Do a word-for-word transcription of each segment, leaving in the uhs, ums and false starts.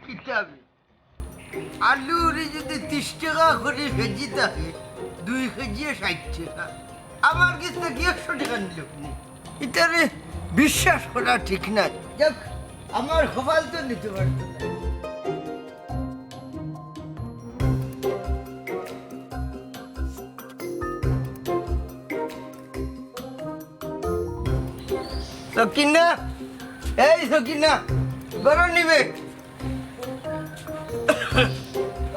কিতাবে আলু উরি যদি তিশ টেকা করি কেজি থাকে, দুই কেজি ষাইট টেকা। আমার গেছ থাকি একশো টেকা নিল নি। ইতারে বিশ্বাস করা ঠিক নায়। যাক, আমার কপাল তো নিতে পারতো না। সকিনা, এই সকিনা, গরম নিবে।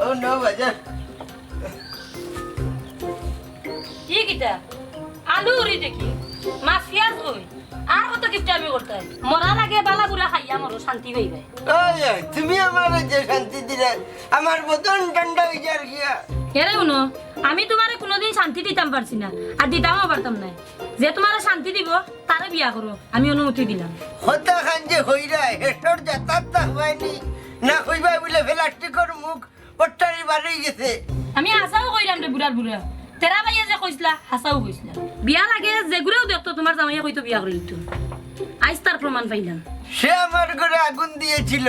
ও নো বাজার। কি কিতা? আলু উরি দেখি, মাছ পিয়াজ কই? আর কত কিপটামি করতায়? মরার আগে বালা বুরা খাইয়া মরো, শান্তি পাইবায়। ওই, ওই, তুমি আমারে যে শান্তি দিলে, আমার বদন ঠান্ডা অই যার গিয়া। এরে হুনো, আমি তুমারে কুনুদিন শান্তি দিতাম পারছি না, আর দিতামও পারতাম নায়। যে তুমারে শান্তি দিবো, তারে বিয়া করো, আমি অনুমতি দিলাম। কথা খান যে কইরায়, হেটর জাতার তা হয়নি, না কইবায় বুলে প্লাস্টিকর মুখ পট্টারি বারই গেছে। আমি হাছাউ কইরাম রে বুরার বুরা। তেরা ভাইয়ে যে কইছলা, হাছাউ কইছলা। বিয়ার আগে যেগুরেউ দেখতো তুমার জামাইয়ে কইতো বিয়া করিলিতো। আইজ তার প্রমাণ পাইলাম। সে আমার ঘরে আগুন দিয়েছিল,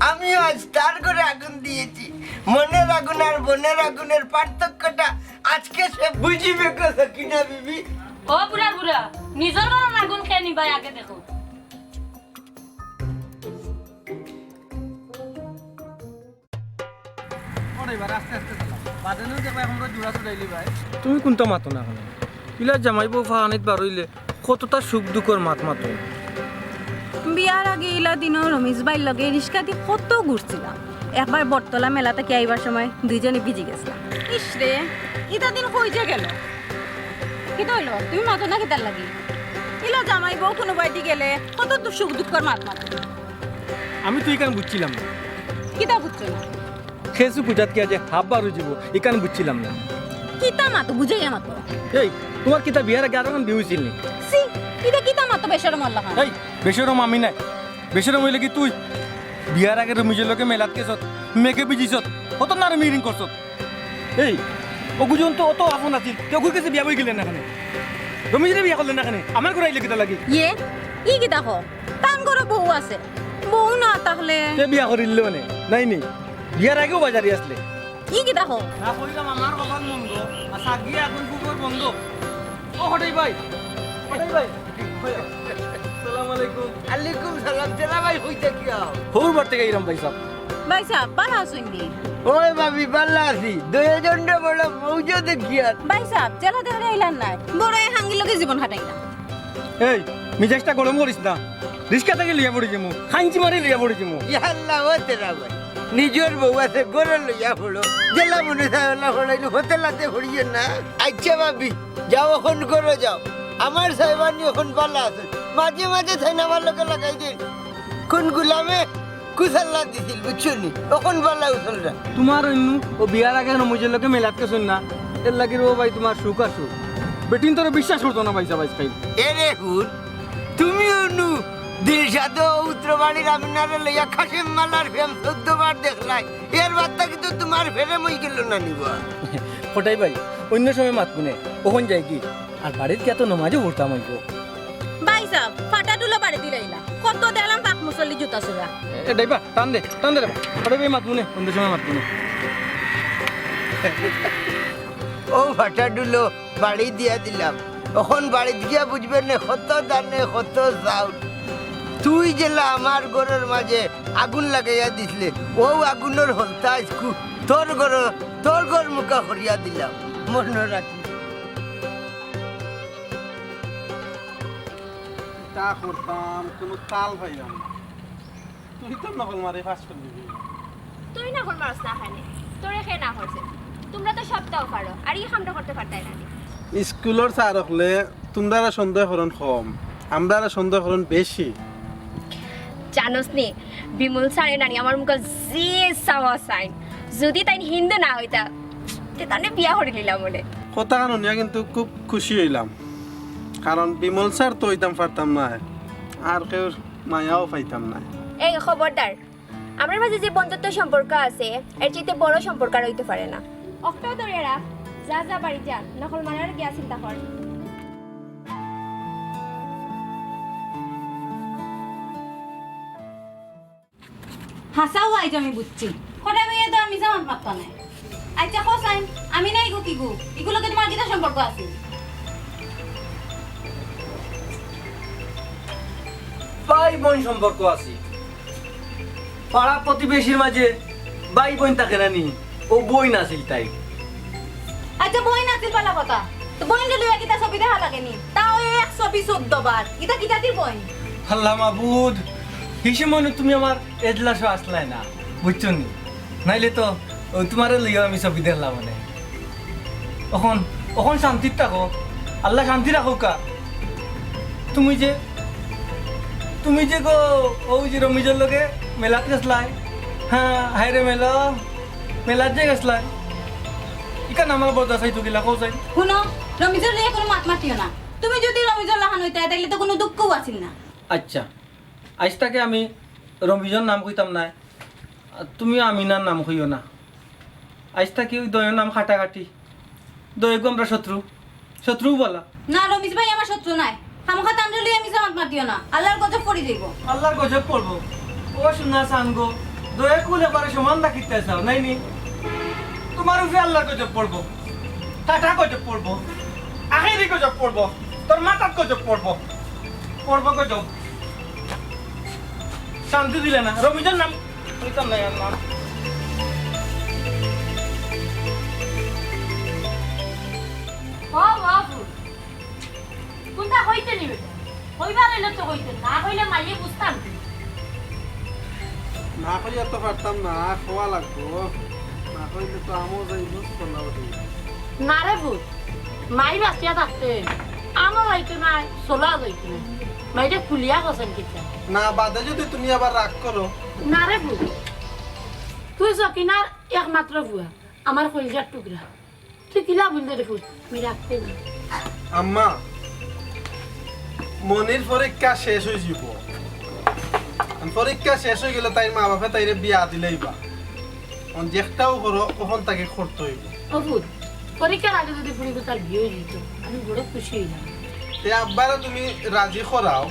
আমিও আজ তার ঘরে আগুন দিয়েছি। মনের আগুন আর বনের আগুনের পার্থক্যটা আজকে সে বুঝিবে গো সকিনা বিবি। ও বুরার বুরা, নিজর ঘরর আগুন কে নিবায় আগে দেখো। ওরে এবার আস্তে আস্তে চালাও। বাদে নু দেখবা এখন তো জোড়া ছুটাইলি ভাই। তুমি কুনতা মাতো না কেনে? ইলা জামাই বউ ফাহানিত বার অইলে কততা সুখ দুঃখর মাত মাতো। বিয়ার আগে ইলা দিনো রমিজ ভাইর লগে রিস্কাদি কত ঘুরছিলাম। একবার বটতলা মেলা থাকি আইবার সময় দুইজনে ভিজি গেছলাম। ইস রে, ইতা দিন কই যে গেল? কিতা অইলো? তুমি মাতো না কিতার লাগি? ইলা জামাই বউ কুনুবায়দি গেলে কত দু-, সুখ দুঃখর মাত মাতো। আমি তো ইখান বুঝছিলাম না। কিতা বুঝছো না? খেসু কুটাত গিয়া যে হাফ বার অই যিবো, ইখান বুঝছিলাম না। কিতা মাতো, বুঝাইয়া মাতো। এই, তুমার কিতা বিয়ার আগে আরোখান বিয়া অইছিল নি? ছি, ইতা কিতা মাতো বেশরম আল্লাহ খান? এই, বেশরম আমি নায়। বেশরম অইলে কি তুই? বিয়ার আগে রমিজর লগে মেলাত গেছত, মেঘে ভিজিছত, অত নারী মিরিং করছত। এই, অগু যখন তো অত আপন আছিল, তে অগুর গেছে বিয়া বই গেলে না কেনে? রমিজরে বিয়া করলে না কেনে? আমার ঘরে আইলে কিতা লাগি? ইয়ে, ই কিতা কও? তান ঘরো বউ আছে, বউ না থাকলে তে বিয়া করিলে মানে, নায় নি? বিয়ার আগেও বাজারি আছলে। ই কিতা কও? না কইলাম আমার কপাল মন্দ, আর সাগিয়ে আগুন ফুকর বন্ধ। ও হটাই ভাই, হটাই ভাই। আসসালামু আলাইকুম। আলাইকুম সালাম। জেলা ভাই, কইতা কিয়া? হউর বাড়ি থাকি আইরাম ভাইসাব। ভাইসাব, ভালা আছইন নি? ওই ভাবি, ভালা আছি। দুইজনরে বড় মৌজ দেখিয়ার। ভাইসাব, জেলা দেহরে আইলার নায়। বড় এক হাঙ্গির লগে জীবন কাটাইলাম। এই, মিজাজটা গরম করিস না। রিস্কা থাকি লইয়া পড়ি যিমু। খাইঞ্চি মারি লইয়া পড়ি যিমু। ইয়াল্লা, ও তেরা ভাই। নিজর বউ আছে, ঘরো লইয়া পড়ো। জেলা মনে চায় অলা পড়াইলে হতে লাতে পড়িও না। আইচ্ছা ভাবি, যাও অখন ঘরো যাও। আমার সাহেবানি অখন ভালা আছে। মাঝে মাঝে থাইন আমার লগে লাগাই দিন। কুন গুলামে কুসাল্লা দিছিল, বুঝছো নি? অখন ভালা উসলরা। তুমার অইন্য ও বিয়ার আগে নমুজের লগে মেলাত গেছইন না, এর লাগি রে ও ভাই তুমার সুখ আর সুখ। বেটিন তোরে বিশ্বাস করতো না ভাইসাব আইজকাইল। এরে হুন, তুমি অইন্য দিলশাদ ও উত্তরবাড়ির আমিনারে লইয়া কাশেম মালার প্রেম চৌদ্দ বার দেখলায়, এর বাদ থাকি তো তুমার প্রেম অই গেল না নি বা? হটাই ভাই, অইন্য সময় মাতমুনে, অখন যাইগি। আর বাড়িত গিয়া তো নমাজও পড়তাম অইবো। ভাইসাব, ফাটা ডুলো বাড়ি দিলাইলা। কত দেখলাম পাক মুসল্লি জুতা চুরা। এ, ড্রাইভার, টান দে, টান দে রে বা। হটাই ভাই মাতমুনে, অন্য সময় মাতমুনে। ও ফাটা ডুলো, বাড়ি দিয়া দিলাম। অখন বাড়িত গিয়া বুঝবে নে কত ধানে কত চাউল। তুই যেলা আমার ঘরর মাঝে আগুন লাগাইয়া দিছলে, অউ আগুনর হলতা আইজকু তোর ঘর, তোর ঘর মুখা করিয়া দিলাম। মনো রাখিস। কিতা করতাম, কুনু তাল পাইলাম না। তুই তো নকল মারি পাস করি দিবি। তুই নকল মারস না কেনে? তোরে কে না করছে? তুমরা তো সবতাউ পারো, আর ই কামটা করতে পারতায় না নি? স্কুলর স্যার অকলে তুমরারে সন্দেহ করইন কম, আমরারে সন্দেহ করইন বেশি। জানোস নি, বিমল স্যারে নানি আমার মুখে যে চাওয়া চাইন, যদি তাইন হিন্দু না অইতা, তে তানে বিয়া করি নিলাম বলে। কথা হুনিয়া কিন্তু খুব খুশি অইলাম, কারণ বিমল স্যার তো অইতাম পারতাম না, আর কেউর মায়াও পাইতাম না। এই খবরদার, আমরার মাঝে যে বন্ধুত্ব সম্পর্ক আছে, এর চাইতে বড় সম্পর্ক আর অইতে পারে না। অখটাও ধরে রাখ, যা যা বাড়ি যা, নকল মারার গিয়া চিন্তা কর। হাছাউ আইজ আমি বুঝছি, কটাই মাইয়া তো আমি জামাত মাততা নায়। আচ্ছা, কও চাইন, আমি না ইগু কিগু? ইগুর লগে তুমার কিতা সম্পর্ক আছে? ভাই বইন সম্পর্ক আছে। পাড়া প্রতিবেশীর মাঝে ভাই বইন থাকে না নি? ও বইন আছিল তাই। আচ্ছা, বইন আছিল ভালা কথা। তো বইনরে লইয়া কিতা ছবি দেখা লাগে নি? তাও এক ছবি চৌদ্দ বার। ইতা কিতা দি বইন? আল্লাহ মাবুদ, হি সময় তুমি আমার এজলাসো আছলায় না, বুঝছো নি? নাইলে তো অউ তুমারে লইয়া আমি ছবি দেখলাম অনে। অখন, অখন শান্তিত থাকো, আল্লায় শান্তি রাখউক্কা। তুমি যে, তুমি যে গো, অউ যে রমিজর লগে মেলাত গেছলায়, হ্যাঁ, হায়রে মেলা, মেলাত যে গেছলায়, ইখান আমার বরদাস্ত অইতো কিলা, কও চাইন। হুনো, রমিজর লগে কুনু মাত মাতিও না। তুমি যদি রমিজর লাখান অইতায়, তাইলে তো কুনু দুঃখও আছিল না। আচ্ছা, আইজ থাকি আমি রমিজর নাম কইতাম নায়, আর তুমিও আমিনার নাম কইও না। আইজ থাকি অউ দুইওর নাম কাটাকাটি। দুইওগু আমরা শত্রু, শত্রুও বালা। না, রমিজ ভাই আমার শত্রু নায়। খামোখা তানরে লইয়া আমি জামাত মাতিও না, আল্লার গজব পড়ি যাইবো। আল্লার গজব পড়বো? ও সোনা চান গো, দুইওগুরে একবারে সমান রাখিতায় চাও, নায় নি? তুমার উপরে আল্লার গজব পড়বো, কাটা গজব পড়বো, আখেরি গজব পড়বো, তোর মাথাত গজব পড়বো, পড়বো গজব। শান্তি দিলে না, রমিজর নাম কইতাম না, আর নাম। ও বাবু, কুনটা কইতে নি বেটা? কইবার অইলে তো কইতে, না কইলে মাইয়ে বুঝতাম কি? না কইয়া তো পারতাম না, কওয়া লাগবো। না কইলে তো আমও যাইবো, কলা যাইবো। না রে পুত, মাই বাঁচিয়া থাকতে আমও যাইতো নায়, চলা যাইতো নায়। মাইরে খুলিয়া কছাইন কিতা? না, বাদে যদি তুমি আবার রাগ করো। না রে পুত, তুই সকিনার একমাত্র পুয়া, আমার কইলজার টুকরা। তুই কিলা বুঝলে রে পুত? আমি রাখতে না। আম্মা, মনির পরীক্ষা শেষ অইযিবো। পরীক্ষা শেষ অইগেলে তাইর মা-বাপে তাইরে বিয়া দিলাইবা। অখন যেকটাউ করো, অখন থাকি করতে অইবো। ও পুত, পরীক্ষার আগে যদি ফুড়িগুতার বিয়া অইযিতো, আমি বড় খুশি অইলাম। তে আব্বারে তুমি রাজি করাও।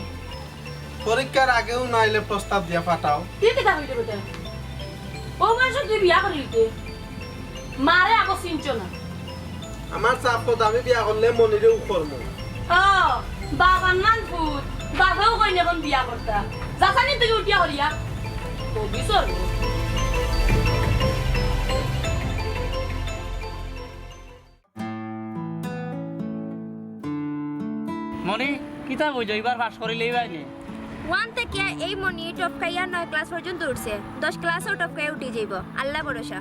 পরীক্ষার আগেউ না অইলে প্রস্তাব দিয়া পাঠাও। তুই কিতা কইতে বেটা? অউ বয়সো তুই বিয়া করিলিতে? মারে আগো চিনছো না। আমার চাপ কত, আমি বিয়া করলে মনিরেউ করমু। ও, বাবার নাম পুত, বাপেউ কইন অখন বিয়া করতা। যাছানি তুই উঠিয়া করিয়া। কবি চল। মনি, কিতা কইছো? ইবার পাস করিলে ইবায় নি? ওয়ান থাকিয়া এই মনি টপকাইয়া নয় ক্লাস পর্যন্ত উঠছে। দশ ক্লাসও টপকাইয়া উঠি যাইবো, আল্লা ভরসা।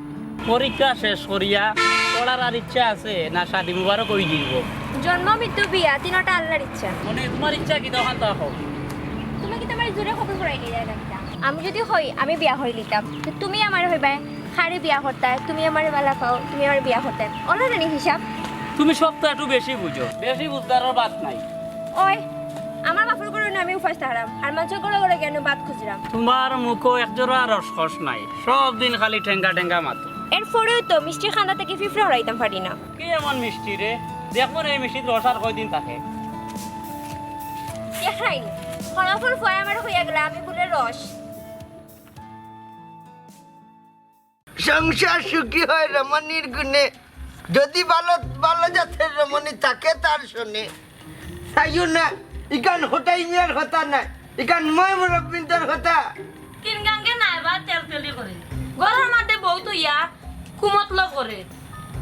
পরীক্ষা শেষ করিয়া পড়ার আর ইচ্ছা আছে না শাদি মুবারক অই যাইবো? জন্ম, মৃত্যু, বিয়া, তিনোটা আল্লার ইচ্ছা। মনি, তুমার ইচ্ছা কিতা অখান তা কও। তুমি কিতা আমারে জোরে কবুল করাই নিরায় না কিতা? আমি যদি কই আমি বিয়া করিলিতাম, তে তুমি আমারে কইবায়, কারে বিয়া করতায়, তুমি আমারে ভালা পাও, তুমি আমারে বিয়া করতায়। অলা নানি হিসাব? তুমি সব তো একটু বেশি বুঝো, বেশি বুঝদারর বাত নাই। ওই, আমার বাপর ঘরো নু আমি উপাস থাকরাম, আর মানষর ঘরো ঘরো গিয়া নু ভাত খুজরাম। তুমার মুখো একজরা রসকস নাই, সব দিন খালি ঠেঙ্গা ঠেঙ্গা মাতো। এরপরেও তো মিষ্টির কান্দা থাকি ফিফড়া হরাইতাম পারি না। কে এমন মিষ্টি রে? দেখমু নে এই মিষ্টিত রস আর কয়দিন থাকে। দেখরায়নি, হরফর ফুয়ায় আমারে কইয়া গেলা আমি বুলে রস। সংসার সুখী হয় রমণীর গুণে, যদি ভালো, ভালো জাতের রমণী থাকে তার সনে। তাইও না, ইখান হটাই মিয়ার কথা নায়, ইখান ময় মুরব্বিন্তর কথা। কিন গাঙ্গে নায় বা তেল তেলি করে, ঘরর মাঝে বউ থইয়া কুমতলব করে।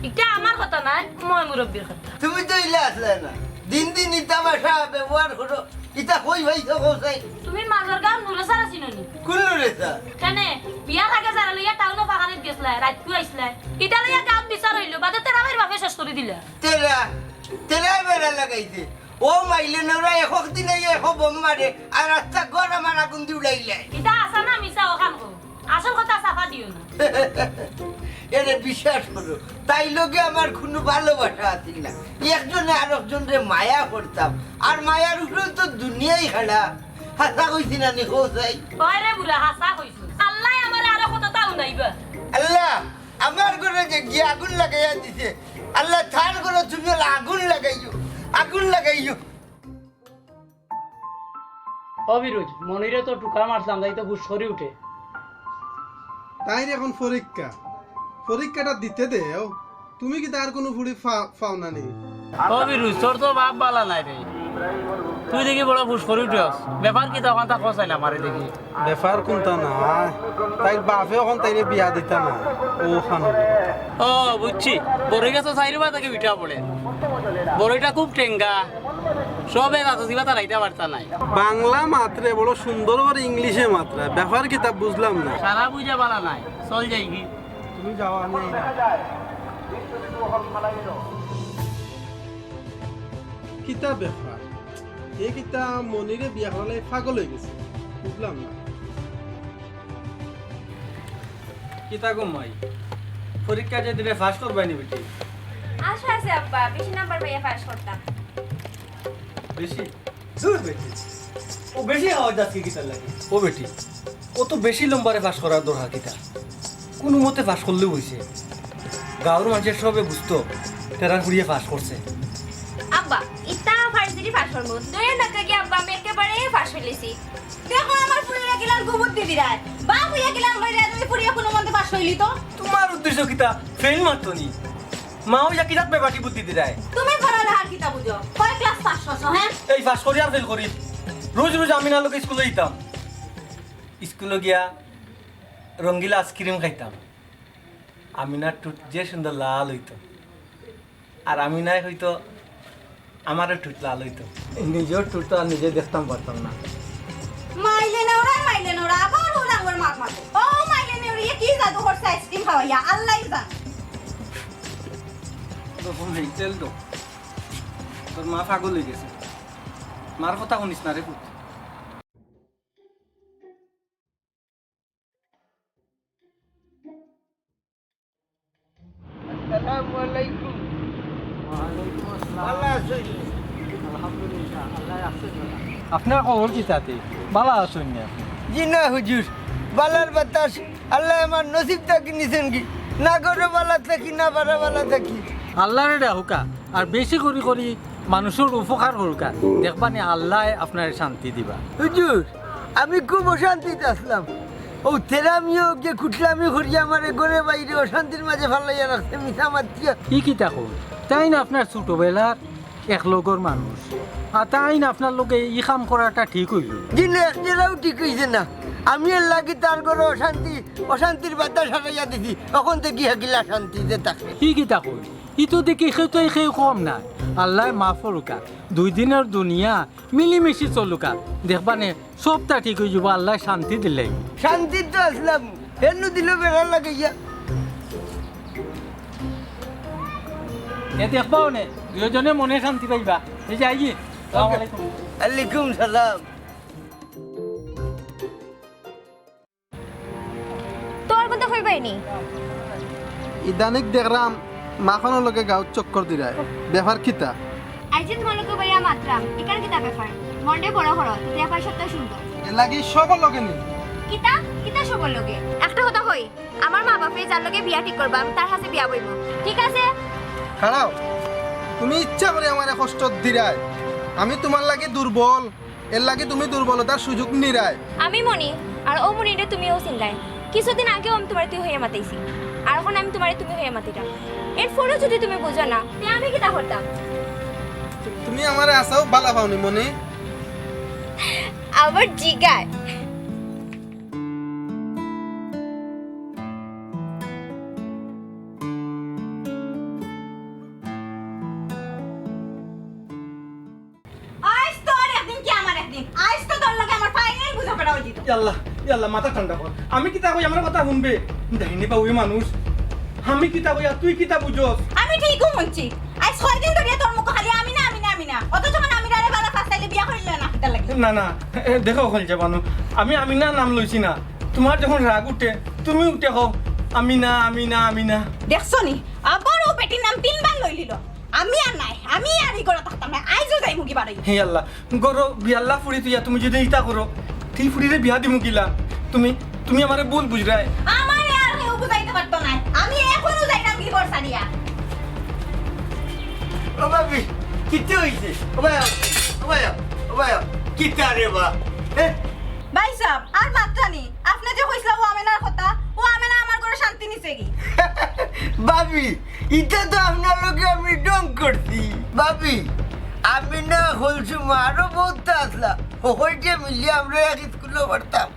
ইটা আমার কথা নায়, ময় মুরব্বির কথা। তুমি তো ইলা আছলায় না, দিন দিন ইতা ভাষা ব্যবহার করো, ইতা কই পাইছো কও চাই? তুমি মাঝর গাঁওর নুরে স্যাররে চিনো নি? কুন নুরে স্যার? কেনে, বিয়ার আগে যারে লইয়া টাউনো পাখানিত গেছলায়, রাইতকু আইছলায়। ইতা লইয়া গাঁওত বিচার অইলো, বাদে তেরা ভাইর বাপে শেষ করি দিলা। তেরা, তেরায় বেড়া লাগাইছে। ও মাইলে নেওরা, এক দিনে এক বোম মারে, আর রাস্তা ঘর আমার আগুন দি উড়াইলে। ইতা হাছা না মিছা অখান কও। আসল কথা চাপা দিও না। এরে বিশ্বাস করো, তাইর লগে আমার কুনু ভালোবাসা আছিল না। একজনে আরকজনরে মায়া করতাম, আর মায়ার উপরে তো দুনিয়াই খাড়া। হাছা কইছি না নি, কও চাই? ওই রে বুড়া, হাছা কইছো। আল্লায় আমারে আরো কততা হুনাইবা। আল্লাহ, আমার ঘরো যে গিয়া আগুন লাগাইয়া দিছে, আল্লাহ তার ঘরো তুমি অলা আগুন লাগাইও, আগুন লাগাইও। ও ফিরুজ, মনিরে তো টুকা মারছলাম, তাই তো ফুসফরি উঠে। তাইর অখন পরীক্ষা, পরীক্ষাটা দিতে দেও। তুমি কিতা আর কুনু ফুড়ি পা-, পাও না নি? ও ফিরুজ, তোর তো বাপ ভালা নাই রে, তুই দেখি বড় ফুসফরি উঠস। ব্যাপার কিতা অখানতা কও চাইন আমারে দেখি। ব্যাপার কুনতা না, তাইর বাপে অখন তাইরে বিয়া দিতা না। ও খানো। ও বুঝছি, বড়ই গাছো চাইরোবা থাকি বিটা পড়ে। বড়ইটা খুব টেঙ্গা, সবে রাজা জিবা তার আইতা পারতা নাই। বাংলা মাতরে বড় সুন্দর করি ইংলিশে মাতরা, ব্যাপার কিতা বুঝলাম না। সারা বুঝা ভালা নাই, চল যাই কি? তুমি যাও, আমি আইরাম। কিতা ব্যাপার? এ কিতা মনিরে বিয়া করার লাগি পাগল অইগেছে? বুঝলাম না। কিতা গো মাই, পরীক্ষা যে দিলে পাস করবায় নি বেটি? আশা আছে আব্বা, বেশি নাম্বার পাইয়া পাস করতাম। বেশি? দূর বেটি, ও বেশি আওয়াজ আজকে কিতার লাগি? ও বেটি, অত বেশি নম্বরে পাস করার দরকার কিতা? কুনু মতে পাস করলেউ অইছে। গাঁওর মানষে সবে বুঝতো, তেরার ফুড়িয়ে পাস করছে। আব্বা, ইতা পাস করমু। দুইয়ে নাকা কি আব্বা, আমি একেবারে পাস অইলিছি। দেখো আমার ফুড়িয়ে কিলান গু বুদ্ধি দিরায়। বাপ অইয়া কিলান কইরায়, তুমি ফুড়িয়ে কুনু মতে পাস অইলি তো। তুমার উদ্দেশ্য কিতা? ফেইল মারতো নি? মা অইয়া কিতাত বেবাটি বুদ্ধি দিরায়? তুমি পড়ালেখার কিতা বুঝো? কয় ক্লাস পাস করছো, হ্যাঁ? এই পাস করি আর ফেইল করি। রোজ রোজ আমিনার লগে স্কুলো যাইতাম। স্কুলো গিয়া রঙ্গিলা আইসক্রিম খাইতাম। আমিনার ঠুট যে সুন্দর লাল অইতো। আর আমিনায় কইতো, আমারও ঠুট লাল অইতো। নিজর ঠুট তো আর নিজে দেখতাম পারতাম না। মাইলে নেওরা, মাইলে নেওরা, আবার ও ডাঙর মাত মাতে। ও মাইলে নেওরা, ইয়ে কি জাদু করছে আইসক্রিম খাওয়াইয়া, আল্লাহই জানে। তোর মা পাগল অইগেছে। মার কথা হুনিস না রে পুত। আসসালামু আলাইকুম। ওয়ালাইকুম আসসালাম। ভালা আছইন? আলহামদুলিল্লাহ, আল্লাহ রাখছে ভালা। আপনার খবর কিতা তে? ভালা আছইন নি আপনে? জি না হুজুর, ভালার বাতাস আল্লায় আমার নসিব থাকি নিছইন গি। না ঘরো ভালা থাকি, না বারা ভালা থাকি। আল্লারে ডাকউক্কা, আর বেশি করি করি মানষর উপকার করউক্কা। দেখবা নি আল্লায় আপনারে শান্তি দিবা। হুজুর, আমি খুব অশান্তিত আছলাম। অউ তেরা মিয়ায় যে কুটলামি করিয়া আমারে ঘরে বাইরে অশান্তির মাঝে ফালাইয়া রাখছে, মিছা মাতিয়া। ই কিতা কও? তাইন আপনার ছোটবেলার একলগর মানুষ। আর তাইন আপনার লগে ই কাম করাটা ঠিক অইলো? জি না, এক জেলাও ঠিক অইছে না। আমি এরলাগি তার ঘরো অশান্তি, অশান্তির বাতাস হারাইয়া দিছি। অখন থাকি হেগিলা শান্তিতে থাকে। ই কিতা কও? ই তো দেখি কেউ তো কেউ কম নায়। আল্লায় মাফ করউক্কা। দুই দিনর দুনিয়া, মিলিমিশি চলউক্কা। দেখবা নে, সবটা ঠিক অইযিবো, আল্লায় শান্তি দিলে। শান্তিত তো আছলাম, হেনু দিল বেড়া লাগাইয়া। এ দেখবা অনে, দুইওজনে মনে শান্তি পাইবা। এই যে আইগি। আসসালামু আলাইকুম। আলাইকুম সালাম। তোর কথা কইবাই নি। ইদানিং দেখরাম মাখনর লগে গাঁওত চক্কর দিরায়, ব্যাপার কিতা? আইজ যে তুমার লগে বইয়া মাতরাম, ইখান কিতা ব্যাপার? মনরে বড় করো, তে ব্যাপার সবটা সুন্দর। এরলাগি সবর লগে নি? কিতা? কিতা সবর লগে? একটা কথা কই, আমার মা বাপে যার লগে বিয়া ঠিক করবা, আমি তার কাছে বিয়া বইমু। ঠিক আছে? খাড়াও, তুমি ইচ্ছা করি আমারে কষ্ট দিরায়। আমি তুমার লাগি দুর্বল, এরলাগি তুমি দুর্বলতার সুযোগ নিরায়। আমি মনি, আর অউ মনিরে তুমি অউ চিনলায়। কিছুদিন আগেও আমি তুমারে তুই কইয়া মাতাইছি, আর অখন আমি তুমারে তুমি কইয়া মাতিরাম। এরপরেও যুদি তুমি বুঝো না, তে আমি কিতা করতাম? তু-, তুমি আমারে আছাউ ভালা পাও নি মনি? আবার জিগায়। আইজ তোর একদিন কি আমার একদিন, আইজ তো তোর লগে আমার final বুঝাপড়া অইযিবো। ইয়াল্লা, ইয়াল্লা, মাথা ঠান্ডা কর। আমি কিতা কই, আমার কথা হুনবে? ডাইনি বাউয়ে মানুষ। আমি কিতা কই, আর তুই কিতা বুঝস? আমি ঠিকউ হুনছি। আইজ কয়দিন ধরিয়া তোর মুখো খালি আমি না, আমি না, আমি না। অথচ অখন আমি তার লাগি। না, না, এ, দেখো কলিজা বানু, আমি আমিনা নাম লইছি না। তুমার যখন রাগ উঠে, তুমি উঠে কও, "আমিনা, আমিনা, আমিনা।" দেখছো নি? আবার অউ বেটির নাম তিনবার লইলিলো। আমি আর নায়, আমি আর ই ঘরো থাকতাম নায়, আইজউ যাইমুগি বারইয়া। হে আল্লাহ, ঘরো বিয়াল্লা ফুড়ি থুইয়া তুমি যুদি ইতা করো, তে ই ফুড়িরে বিয়া দিমু কিলা? তুমি, তুমি আমারে ভুল বুঝরায়। আমারে আর কেউ বুঝাইতে পারতো নায়, আমি এখনউ যাইতামগি ঘর ছাড়িয়া। ও ভাবি, কিতা অইছে? ও ভাই, ও ভাই, ও ভাই, কিতা রে বা? এ? ভাইসাব, আর মাতরা নি। আপনে যে কইছলা অউ আমেনার কথা, অউ আমেনা আমার ঘরো শান্তি নিছেগি। ভাবি, ইতা তো আপনার লগে আমি ঢং করছি। ভাবি, আমেনা, কুলসুম, আরো বউততা আছলা। হকলতা মিলিয়া আমরা এক স্কুলো পড়তাম।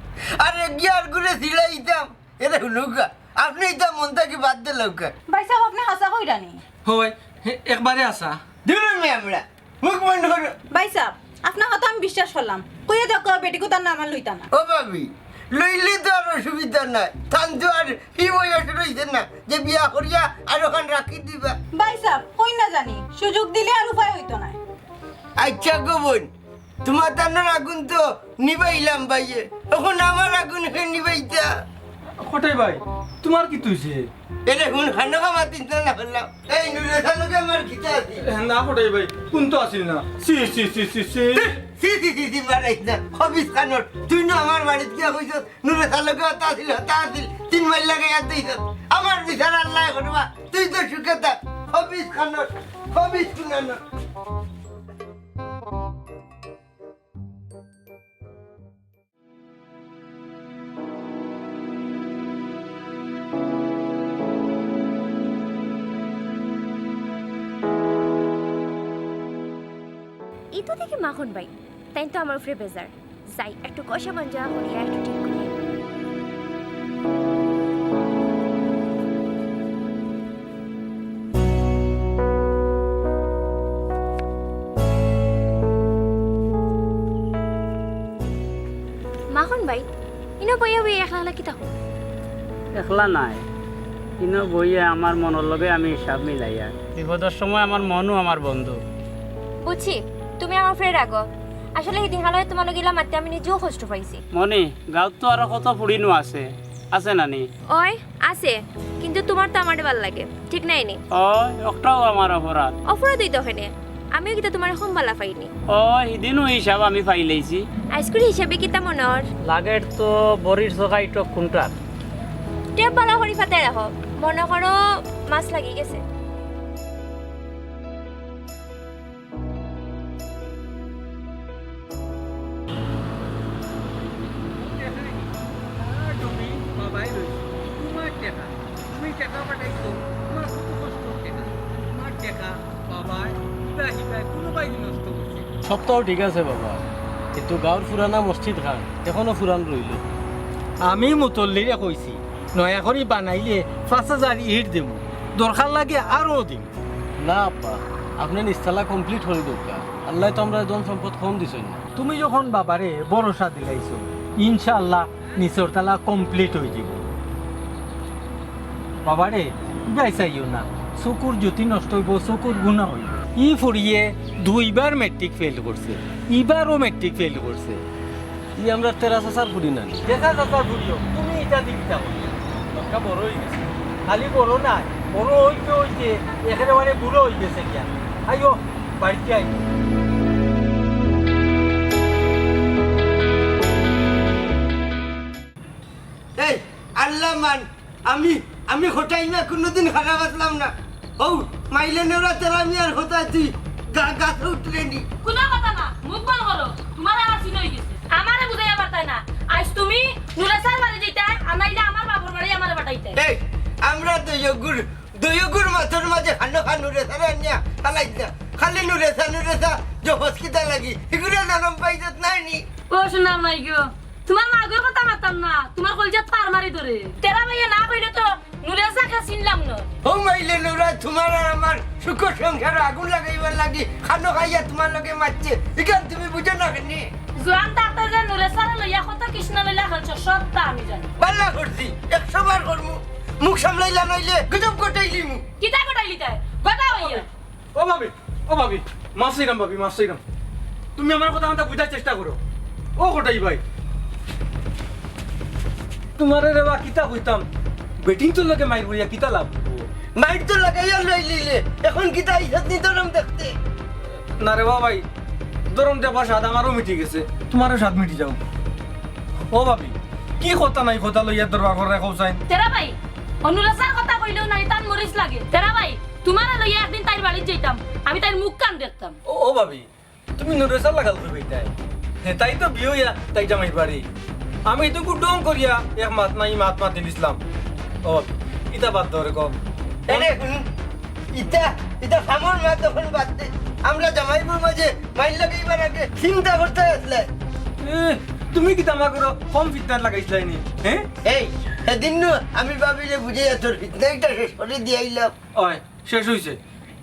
আর এগিয়ে আর ঘুরে ছিলাইতাম। এরে হুনুকা, আপনে ইতা মন থাকি বাদ দিলাউকা। ভাইসাব, আপনে হাছা কইরা নি? হয়, হে, একবারে হাছা। দুরু মিয়া আমরা, মুখ বন্ধ করো। ভাইসাব, আপনার কথা আমি বিশ্বাস করলাম। কইয়া দেখো, বেটি কুতার নাম আর লইতা না। ও ভাবি, লইলে তো আর অসুবিধা নাই। তান তো আর ই বয়স রইছে না যে বিয়া করিয়া আর অখান রাখি দিবা। ভাইসাব, কই না জানি, সুযোগ দিলে আর উপায় অইতো নায়। আইচ্ছা গো বইন, তুমার তানর আগুন তো নিবাইলাম ভাইয়ে, অখন আমার আগুন কে নিবাইতা? কটাই ভাই, তুমার কিতা অইছে? এরে হুন, খানো খামা চিন্তা না করলাম। এই নুরেছার লগে আমার কিতা আছিল? এ, না কটাই ভাই, কুন্তা আছিল না। ছি, ছি, ছি, ছি, ছি। ছি, ছি, ছি, ছি, মারাইস না। খবিস খানোর, তুই না আমার বাড়িত গিয়া কইছস, নুরেছার লগে অতা আছিল, অতা আছিল। তিন মাইল লাগাইয়া দিছস। আমার বিচার আল্লায় করবা। তুই তো সুখে থাক। খবিস খানোর, খবিস কুনানোর। ই তো দেখি মাখন ভাই, তাইন তো আমার উপরে বেজার। যাই, একটু কষা মাঞ্জা করিয়া একটু ঠিক করি। মাখন ভাই, ইনো বইয়া বইয়া একলা একলা কিতা করো? একলা নায়, ইনো বইয়া আমার মনর লগে আমি হিসাব মিলাইয়ার। বিপদর সময় আমার মনউ আমার বন্ধু। বুঝছি, তুমি আমার উপরে রাগো। আসলে হিদিন হালায় তুমার লগে ইলা মাততে আমি নিজেও কষ্ট পাইছি। মনি, গাঁওত তো আরো কত ফুড়িনু আছে, আছে না নি? অয়, আছে, কিন্তু তুমার তো আমারে ভালা লাগে, ঠিক নায় নি? অয়, অটাও আমার অপরাধ। অপরাধ অইতো কেনে? আমিও কিতা তুমারে কম ভালা পাইনি? অয়, হিদিনউ হিসাব আমি পাইলাইছি। আইজকুর হিসাবে কিতা মনো অর? লাগের তো বড়ির চকা ইটক কুনটার? টেপ ভালা করি পাতায় রাখো, মনো করো মাছ লাগি গেছে। টেকা নি? সারা জমি বাবায় লইছে। তুমার টেকা। তুমি টেকা পাঠাইছো, তুমার কত কষ্টর টেকা। তুমার টেকা বাবায়, ইবায় হিবায়, কুনুবায় নষ্ট করছে। সবতাউ ঠিক আছে বাবা, কিন্তু গাঁওর পুরানা মসজিদ খান এখনো পুরান রইলো। আমি মুতল্লিরে কইছি, নয়া করি বানাইলে পাঁচ হাজার ইট দিমু, দরকার লাগে আরো দিমু। না আব্বা, আপনে নিচতলা complete করি দেউক্কা। আল্লায় তো আমরারে ধন সম্পদ কম দিছইন না। তুমি যখন বাবারে ভরসা দিলাইছো, ইনশাআল্লাহ নিচর তালা complete অইযিবো। বাবারে, ইবায় চাইও না, চকুর জ্যোতি নষ্ট অইবো, চকুর গুনা অইবো। ই ফুড়িয়ে দুইবার matric fail করছে, ইবারও matric fail করছে। ই আমরার তেরা চাচার ফুড়ি নানি? তেরা চাচার ফুড়ি অউক, তুমি ইতা দি কিতা করো? বাক্কা বড় অইগেছে। খালি বড় নায়, বড় অইতে অইতে একেবারে বুড়া অইগেছে গিয়া। আইও, বাড়িত আইও। এই, আল্লাহ মান, আমি, আমি কটাই না কুনুদিন খারাপ আছলাম না। অউ, মাইলে নেওরা তেরা মিয়ার কথায় তুই গা-, গাছে উঠলে নি। কুনু কথা না, মুখ বন্ধ করো। তুমার আমার চিন অইগেছে। আমারে বুঝাইয়া পারতায় না। আইজ তুমি নুরেছার বাড়ি যাইতায়, আর নাইলে আমার বাপর বাড়ি আমারে পাঠাইতায়। এই, আমরা দুইওগুর, দুইওগুর মাথার মাঝে খানো খা নুরেছারে আনিয়া ফালাইছ না। খালি নুরেছা, নুরেছা, জবস কিতা লাগি? হিগুরে নরম পাইছত নায় নি? ও সোনার মাই গো, তুমার মাগুর কথা মাততাম না, তুমার কলিজাত পার মারি ধরে। তেরা ভাইয়ে না কইলে তো নুরেছাকে চিনলাম না। ও মাইলে নেওরা, তুমার আর আমার সুখর সংসারো আগুন লাগাইবার লাগি খানো খাইয়া তুমার লগে মাতছে, ইখান তুমি বুঝো না কেনে? জোয়ান থাকতে যে নুরেছারে লইয়া কত কৃষ্ণ লীলা খেলছো, সবতা আমি জানি। ভালা করছি, একশো বার করমু। মুখ সামলাইলা নাইলে গজব গটাইলিমু। কিতা গটাইলিতায়? গটা অইয়া। ও ভাবি, ও ভাবি, মাফ চাইরাম ভাবি, মাফ চাইরাম। তুমি আমার কথা মাথা বুঝার চেষ্টা করো। ও কটাই ভাই, তুমারে রে বা কিতা কইতাম, বেটিন্তর লগে মাইর করিয়া কিতা লাভ? মাইর তো লাগাইয়া লই লইলে, এখন কিতা ইজ্জত নি ধরম দেখতে? না রে বা ভাই, ধরম দেবার স্বাদ আমারও মিটি গেছে, তুমারও স্বাদ মিটি যাউক। ও ভাবি, কি কথা নাই কথা লইয়া দরবার করে রাখো চাই? তেরা ভাই, অনুরাসার কথা কইলেও নাই, তার মরিচ লাগে। তেরা ভাই, তুমারে লইয়া একদিন তাইর বাড়িত যাইতাম, আমি তাইর মুখ কান দেখতাম। ও, ও ভাবি, তুমি নুরেসার লাগাল কইবে তাই? হে, তাই তো বিয়ে হইয়া তাই জামাই বাড়ি। আমি তো কুটুম করিয়া এক মাত নাই মাত মাতি দিছলাম। ও, ইতা বাদ ধরে কম। এরে, হুম, ইতা, ইতা ফামর মাত তখন বাদ দে। আমরা জামাই বউর মাঝে মাইর লাগাইবার আগে চিন্তা করতে আসলে। এ, তুমি কিতা আমার করো কম ফিতনাত লাগাইছলায় নি, হ্যাঁ? এই, সেদিন নু আমি ভাবিলে বুঝে তোর ফিতনা একটা শেষ করে দিয়ে আইলাম। ওই, শেষ হইছে।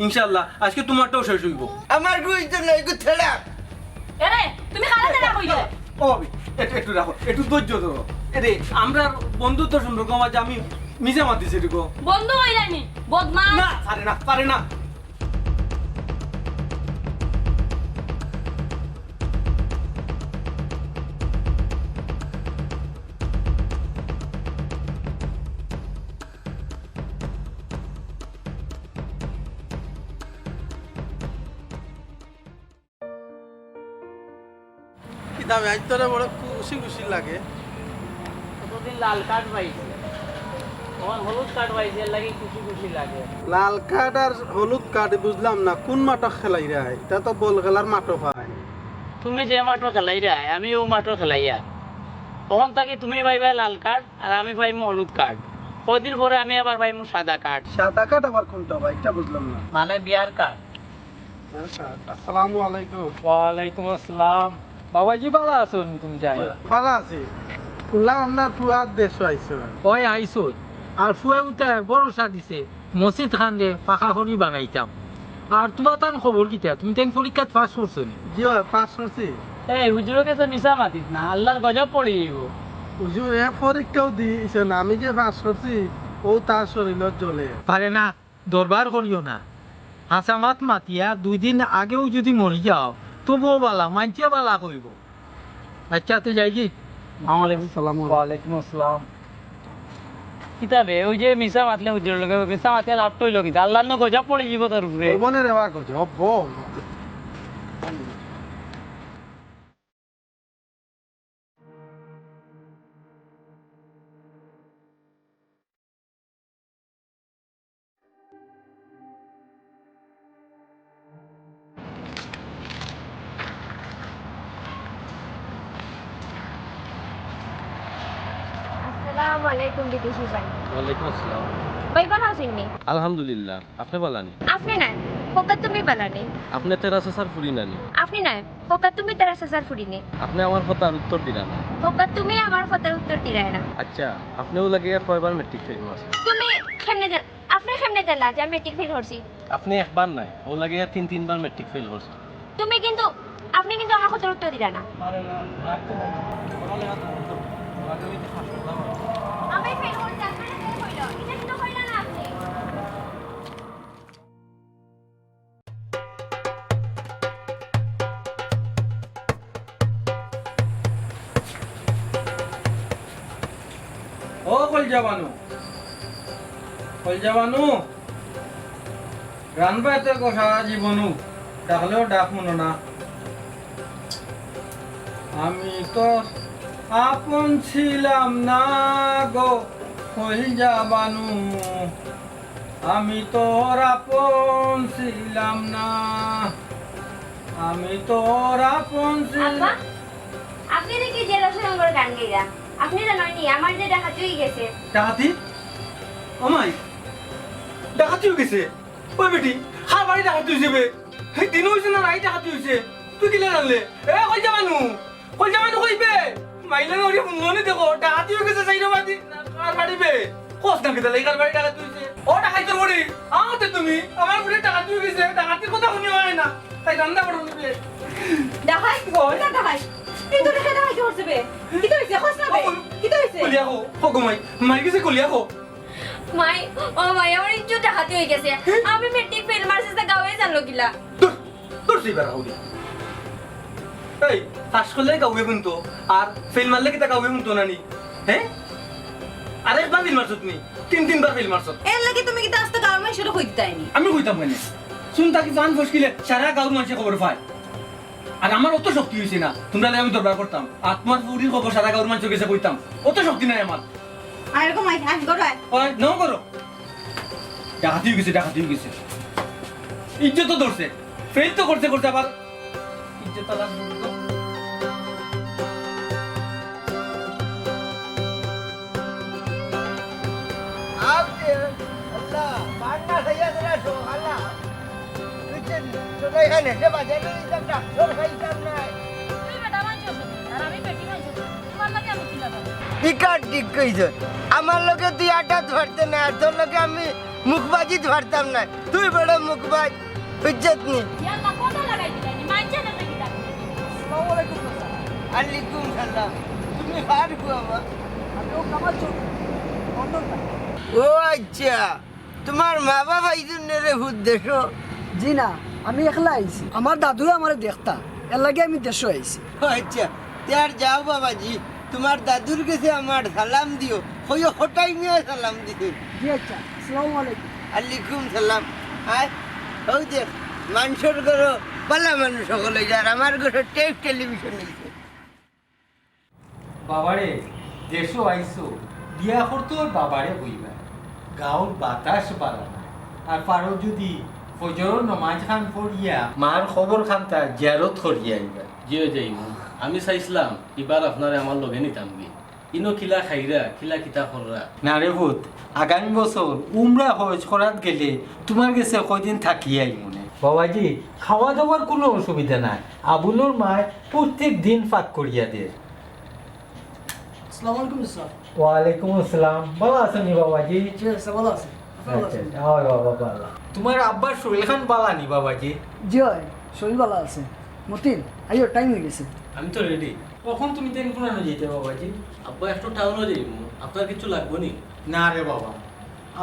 ইনশাআল্লাহ, আজকে তুমারটাও শেষ হইবো। আমার গুই তো নাই, গু ছেড়া। এরে, তুমি কারে ছেড়া কইলে? ও ভাবি, একটু, একটু রাখো, একটু ধৈর্য ধরো। এরে, আমরার বন্ধুত্ব সম্পর্ক মাঝে আমি মিছা মাতিছি এটুকু। বন্ধু হইলানি, বদমাশ। না, পারে না, পারে না। কিতা বে, আইজ তোরে বড় খুশি খুশি লাগে। কতদিন লাল কার্ড পাইছি, এখন হলুদ কার্ড পাইছি, এর লাগি খুশি খুশি লাগে। লাল কার্ড আর হলুদ কার্ড বুঝলাম না, কোন মাঠো খেলাইরায়? ইটা তো বল খেলার মাঠো পায়। তুমি যে মাঠো খেলাইরায়, আমি ও মাঠো খেলাইয়ার। অখন থাকি তুমি পাইবায় লাল কার্ড আর আমি পাইমু হলুদ কার্ড। কয়দিন পরে আমি আবার পাইমু সাদা কার্ড। সাদা কার্ড আবার কোনটা বা? ইটা বুঝলাম না। মানে বিয়ার কার্ড। আসসালামু আলাইকুম। ওয়ালাইকুম আসসালাম। বাবাজি, ভালা আছো নি তুমি? যাই। ভালা আছি। শুনলাম আপনার ফুয়ার দেশো আইছো। ওই আইছো। আর ফুয়া উঠে ভরসা দিছে, মসজিদ খানরে পাকা করি বানাইতাম। আর তুমার তান খবর কিতা? তুমি তাইন পরীক্ষাত পাস করছো নি? জি অয়, পাস করছি। এই হুজুরর গেছে মিছা মাতিস না, আল্লার গজব পড়ি যাইবো। হুজুর, এ পরীক্ষাও দিছে না, আমি যে পাস করছি, ও তার শরীরত জ্বলে। পারে না। দরবার করিও না। হাছা মাত মাতিয়া দুই দিন আগেও যুদি মরি যাও, তবুও ভালা, মাইনষে ভালা কইবো। আচ্ছা, তে যাই কি? আসসালামু আলাইকুম। ওয়ালাইকুম আসসালাম। কিতা বে, ওই যে মিছা মাতলে হুজুরর লগে, মিছা মাতলে লাভ তো অইলো কিতা? আল্লার নু গজব পড়ি যাইবো তার উপরে। ও মনে রে বা গজব, বল। আসসালামু আলাইকুম বিদেশি ভাই। ওয়ালাইকুম আসসালাম। ভাই ভালা আছইন নি? আলহামদুলিল্লাহ, আপনে ভালা নি? আপনে নায়, হোকা তুমি ভালা নি? আপনে তেরা চাচার ফুরি না নি? আপনে নায়, হোকা তুমি তেরা চাচার ফুরি নি? আপনে আমার কথার উত্তর দিরা না। হোকা তুমি আমার কথার উত্তর দিরায় না। আচ্ছা, আপনে অউ লাগিয়া কয়বার মেট্রিক ফেইল মারছইন? তুমি কেমনে জান-, আপনে কেমনে জানলা যে আমি মেট্রিক ফেইল করছি? আপনে একবার নায়, অউ লাগিয়া তিন তিনবার মেট্রিক ফেইল করছইন। তুমি কিন্তু, আপনে কিন্তু আমার কথার উত্তর দিরা না। আমি ফেইল করছি, আপনারে কে কইলো? ইটা কিন্তু কইলা না আপনে। ও কলজা বানু, কলজা বানু, রানবা এতে গো সারা জীবনু, ডাকলেও ডাক মনো না। আমি তো আপন ছিলাম না গো কলজা বানু। আমি তোর আপন ছিলাম না, আমি তোর আপন ছিলাম। আব্বা, আপনে দেখি যে রসগঙ্গর গান গাইরা, আপনে জানইন নি আমার যে ডাকাতি অই গেছে? ডাকাতি? ও মাই, ডাকাতি অই গেছে? ওই বেটি, কার বাড়ি ডাকাতি অইছে বে? হে দিন অইছে না রাইত ডাকাতি অইছে? তুই কিলা জানলে? এ কলজা বানু, কলজা বানু কই বে? মাইলা নড়ি হুনলো নি দেখো, ডাকাতি অই গেছে চাইরোবাদি। কার বাড়ি বে? কস না কিতা লাগি কার বাড়ি ডাকাতি অইছে? ও ডাকাইতর বাড়ি, আতে তুমি, আমার ঘরো ডাকাতি অই গেছে, ডাকাতির কথা হুনি অয় না। তাই রান্দা বড় নিবে। ডাকাই? ও। কিতা ডাকাই? কিন্তু দেখে ডাকাই কি করছে বে? কিতা অইছে? কস না বে? ও, কিতা অইছে? কলিয়া কো, ও গো মাই, মাই গেছে কলিয়া কো। মাই, ও মাই, আমার ইজ্জত ডাকাতি অই গেছে। আমি মেট্রিক ফেইল মারছি, তা গাঁওয়ে জানলো কিলা? দূর, দূর তুই বেড়া হবি। এই, পাশ করলে গাউয়ে হুনতো, আর ফেইল মারলে কিতা গাউয়ে হুনতো না নি? হে? আরেকবার ফেইল মারছত নি? তিন তিনবার ফেইল মারছত। এরলাগি তুমি কিতা আস্তা গাউর মানষরে কই দিতায় নি? আমি কইতাম কেনে? হুনতা কি জান ফসকিলে সারা গাউর মানষে খবর পায়। আর আমার অত শক্তি অইছে না, তুমরারে আমি দরবার করতাম। আর তুমার ফুরির খবর সারা গাউর মানষর গেছে কইতাম। অত শক্তি নাই আমার। আয়, এরকম আয়, আয়, ঘরো আয়। ওই, নাও করো। ডাকাতি অই গেছে, ডাকাতি অই গেছে। ইজ্জত তো ধরছে। ফেইল তো করছে, করছে আবার। ইজ্জত আলা দুর্গ। আল্লাহ, বান্না খাইয়া তোরা শো, আল্লাহ। বুঝছেন? তোরা এখানে এসে বাজারে নিতাম, ডাক্তার খাইতাম না। তুই বেটা মানষর, আর আমি বেটি মানষর। তুমার লগে আমি কি লাগাবো? ইকার ঠিক কইছস। আমার লগে তুই আটাত পারতে না, আর তোর লগে আমি মুখবাজিত পারতাম না। তুই বড় মুখবাজ, ইজ্জত নি। ইয়াল্লা, কথা লাগাই দিলাইনি, মানষে না দেখি ডাক। আসসালামু আলাইকুম চাচা। আলাইকুম সালাম। তুমি কার ফুয়া বা? আমি ও কামাল চৌধুরী, লন্ডন থাকি। ও আচ্ছা, তুমার মা বাবা এই জন্য রে ভূত দেশো? জি না, আমি একলা আইছি। আমার দাদুয়ে আমারে দেখতা, এরলাগি আমি দেশো আইছি। ও আচ্ছা, তে আর যাও বাবাজি, তুমার দাদুর গেছে আমার সালাম দিও, কইও কটাই মিয়া সালাম দিছে। জি আচ্ছা, আসসালামু আলাইকুম। আলাইকুম সালাম। আয়, অউ দেখ, মানষর ঘরো বালা মানুষ অকল অইযার, আমার ঘরো টেপ টেলিভিশন অইছে। বাবারে, দেশো আইছো, বিয়া করতে অর বাবারে কইবা। গাউর বাতাস বালা না। আর পারো যুদি ফজরর নমাজ খান পড়িয়া মার কবর খানতা জিয়ারত করিয়া আইবা। জি অয় যাইমু। আমি চাইছলাম, ইবার আপনারে আমার লগে নিতামগি। ইনো কিলা খাইরা, কিলা কিতা কররা? না রে পুত, আগামী বছর উমরা হজ করাত গেলে তুমার গেছে কয়দিন থাকিয়া আইমুনে। বাবাজি, খাওয়া দাওয়ার কুনু অসুবিধা নাই। আবুলর মায় প্রত্যেক দিন পাক করিয়া দের। আসসালামু আলাইকুম স্যার। ওয়ালাইকুম আসসালাম। বালা আছইন নি বাবাজি? জি স্যার, বালা আছি। আপনি বালা আছইন? আচ্ছা, আচ্ছা। অয় বাবা, বালা। তুমার আব্বার শরীর খান বালা নি বাবাজি? জি অয়, শরীর বালা আছে। মতিন, আইও, টাইম অই গেছে। আমি তো রেডি। অখন তুমি তাইন কুনানো যাইতায় বাবাজি? আব্বা, একটু টাউনো যাইমু, আপনার কিচ্ছু লাগবো নি? না রে বাবা,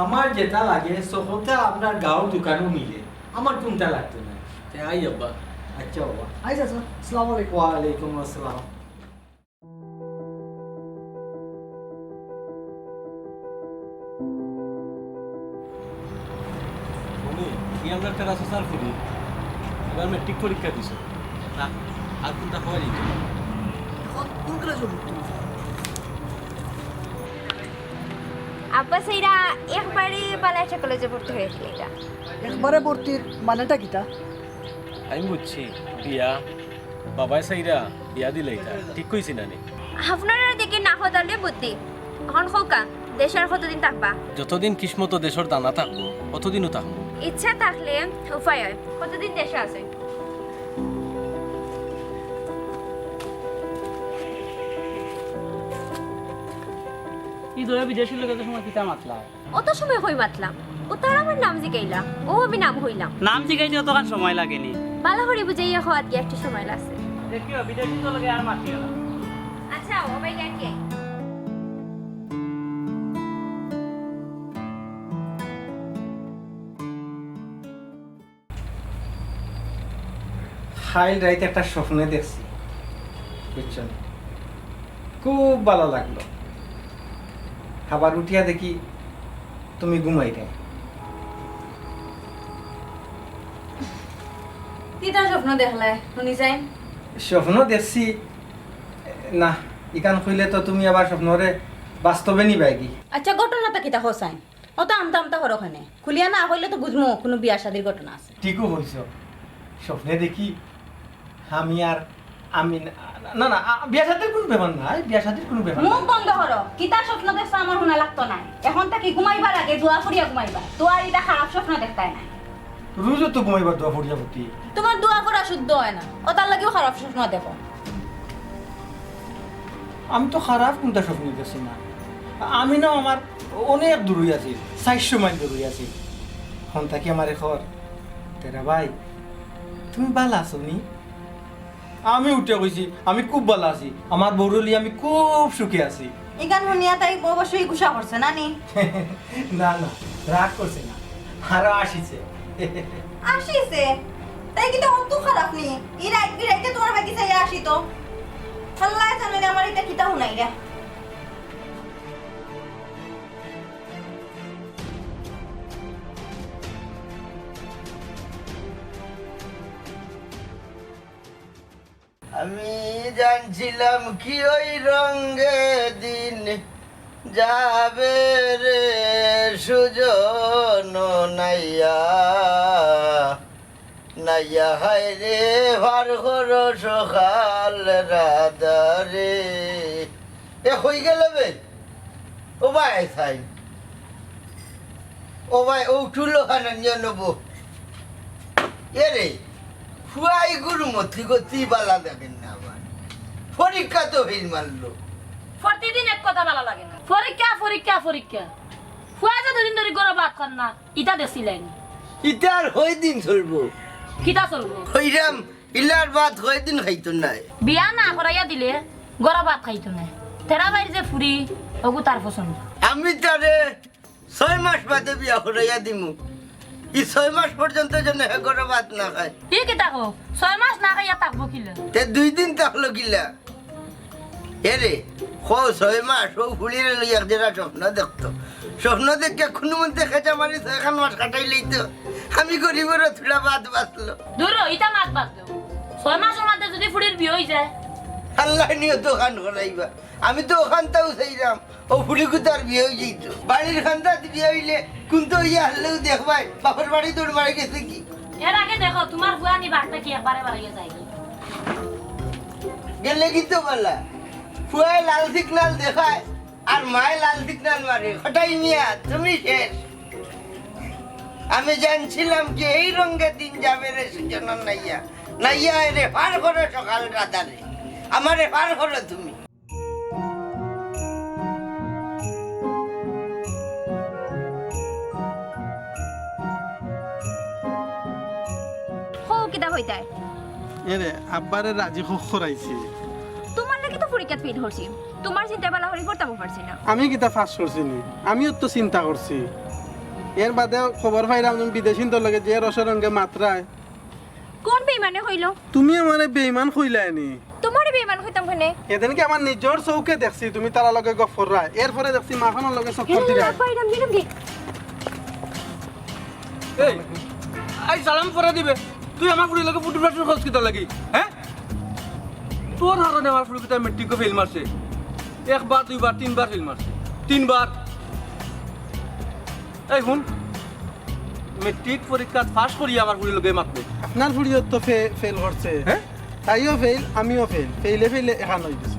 আমার যেটা লাগে সবটা আপনার গাউর দোকানো মিলে, আমার কুনটা লাগতো না। তে আই আব্বা। আচ্ছা বাবা। আই চাচা, আসসালামু আলাইকুম। ওয়ালাইকুম আসসালাম। মনি, ই আমরার টেরা চাচার ফুরি, ইবার ম্যাট্রিক পরীক্ষা দিছে। না, আর কুনটা কওয়া যাইতো না। অখন কুন ক্লাসো পড়তে? আব্বা চাইরা একবারে বালা একটা কলেজো ভর্তি অইয়া দিলাইতা। একবারে ভর্তির মানেটা কিতা? আমি বুঝছি, বিয়া। বাবায় চাইরা বিয়া দিলাইতা, ঠিক কইছি না নি? আপনারার দিকে না হদালে বুদ্ধি। অখন কউক্কা, দেশো আর কতদিন থাকবা? যতদিন কিসমতো দেশর দানা থাকবো, অতদিনউ থাকমু। ইচ্ছা থাকলে উপায় অয়। কতদিন দেশো আছইন? ই দুইও বিদেশির লগে অত সময় কিতা মাতলা? অত সময় কই মাতলাম? ও তারা আমার নাম জিগাইলা, অউ আমি নাম কইলাম। নাম জিগাইতে অতখান সময় লাগে নি। বালা করি বুঝাইয়া কওয়াত গিয়া একটু সময় লাগছে। দেখিও, বিদেশিন্তর লগে আর মাতিও না। আচ্ছা, ও ভাই, আর কি? কাইল রাইত একটা স্বপ্নে দেখছি, বুঝছো নি? খুব বালা লাগলো। আবার উঠিয়া দেখি তুমি ঘুমাইরায়। কিতা স্বপ্ন দেখলায়, হুনি চাই? স্বপ্ন দেখছি, না, ইখান কইলে তো তুমি আবার স্বপ্নরে বাস্তবে নিবায়গি। আচ্ছা, ঘটনাটা কিতা কও চাই? অত আমতা আমতা করো কেনে? খুলিয়া না কইলে তো বুঝমু কুনু বিয়া শাদির ঘটনা আছে। ঠিকউ কইছো। স্বপ্নে দেখি আমি আর আমি না, না, না, আ, বিয়া শাদির কুনু ব্যাপার নায়, বিয়া শাদির কুনু ব্যাপার মুখ নায়। বন্ধ করো। কিতা স্বপ্ন দেখছো আমার হুনা লাগতো নায়। অখন থাকি ঘুমাইবার আগে দোয়া পড়িয়া ঘুমাইবা। দোয়ার ইটা খারাপ স্বপ্ন দেখতায় নায়। রোজও তো ঘুমাইবার দোয়া পড়িয়া পড়ি। তুমার দোয়া পড়া শুদ্ধ অয় না, অতার লাগিউ খারাপ স্বপ্ন দেখো। আমি তো খারাপ কুনটা স্বপ্ন দেখছি না। আমি না আমার অনেক দূরই আছি, চাইরশো মাইল দূরই আছি। অখন থাকি আমারে কর, "তেরা ভাই, তুমি বালা আছো নি?" আমি উঠিয়া কইছি, "আমি খুব বালা আছি, আমার বউরে লইয়া আমি খুব সুখে আছি।" ইখান হুনিয়া তাই অবশ্যই গুসা করছে, না নি? না, না, রাগ করছে না, আরো আসিছে। আসিছে? তাই কিতা অত খারাপ নি? ই রাইত বিরাইতে তুমার বাকি চাইয়া আসিতো? আমার ইতা কিতা হুনাইরা? আমি জানছিলাম কি ওই রঙে দিন যাবে রে সুজন নাইয়া, নাইয়া হায় রে, পার করো সকাল রাধারে। এ কই গেলে বে? ও ভাই, সাইন। ও ভাই, ও টুলো খানা নিয়ে নেবো। এ রে, ফুয়াই গুরু মতি গতি বালা দেখেন না আবার। পরীক্ষা তো ফেল মারলো। প্রতিদিন এক কথা বালা লাগে না। পরীক্ষা, পরীক্ষা, পরীক্ষা। ফুয়া যে দুদিন ধরি গরো ভাত খান না, ইতা দেখছিলেন। ইতা আর কয়দিন চলবো? কিতা চলবো? হইরাম, ইলার ভাত কয়দিন খাইতো নাই। বিয়া না করাইয়া দিলে গরো ভাত খাইতো নাই। তেরা বাইর যে ফুরি, ওগু তার পছন্দ। আমি তারে ছয় মাস বাদে বিয়া করাইয়া দিমু। ই ছয় মাস পর্যন্ত যেন হে গরো ভাত না খায়। ই কিতা কও? ছয় মাস না খাইয়া থাকবো কিলা? তে দুই দিন থাকলো কিলা? এ রে, কও ছয় মাস, ও ফুড়িরে লইয়া যেরা স্বপ্ন দেখতো। স্বপ্ন দেখিয়া কুনুমন্তে খেচা মারি ছয়খান মাস কাটাই লইতো। আমি গরিবর থুড়া ভাত বাঁচলো। দূর হ, ইতা মাত বাদ দেও। ছয় মাসর মাঝে যদি ফুড়ির বিয়া অই যায়? আল্লাহ নিয়ত খান করাইবা। আমি তো অখানতাউ চাইরাম, ও ফুড়িগুতার বিয়া অই যাইতো। বাড়ির কান্দাত বিয়া অইলে কুন্তা অইয়া হারলেও দেখবায়, বাপর বাড়ি দৌড় মারি গেছে কি। এর আগে দেখো, তুমার ফুয়া নি বাড়িত থাকি একবারে বারইয়া যায় কি? গেলে কিন্তু বালা, ফুয়ায় লাল সিগনাল দেখায়, আর মায় লাল সিগনাল মারে। কটাই মিয়া, তুমি শেষ। আমি জানছিলাম কি এই রঙে দিন যাবে রে সুজন নাইয়া। নাইয়া এরে পার করো সকাল রাধারে। আমারে পার করো তুমি। হো, কিতা কইতায়? এরে, আব্বারে রাজি খ-, করাইছি। তুমার লাগি তো পরীক্ষাত ফেল করছি। তুমার চিন্তায় বালা করি পড়তামও পারছি না। আমি কিতা পাস করছি নি? আমিও তো চিন্তা করছি। এর বাদে খবর পাইলাম তুমি বিদেশিন্তর লগে যে রসরঙ্গে মাতরায়। কোন বেইমানে কইলো? তুমি আমারে বেইমান কইলায় নি? তুমারে বেইমান কইতাম কেনে? এদিনকে আমার নিজর চউখে দেখছি তুমি তারার লগে গফ কররায়। এরপরে দেখছি মাখনর লগে চক্কর দিরায়। এই, আই সালাম পরে দিবে। তুই আমার ফুড়ির লগে ফুটু ফাটুর খোঁজ কিতা লাগি? হ্যাঁ? তোর কারণে আমার ফুড়িগুতায় মেট্রিকো ফেল মারছে। একবার, দুইবার, তিনবার ফেল মারছে। তিনবার। এই হুন, মেট্রিক পরীক্ষাত পাস করি আমার ফুড়ির লগে মাতবে। আপনার ফুড়িও তো ফে-, ফেল করছে। হ্যাঁ? তাইও ফেল, আমিও ফেল। ফেইলে ফেইলে এখান অইগেছে।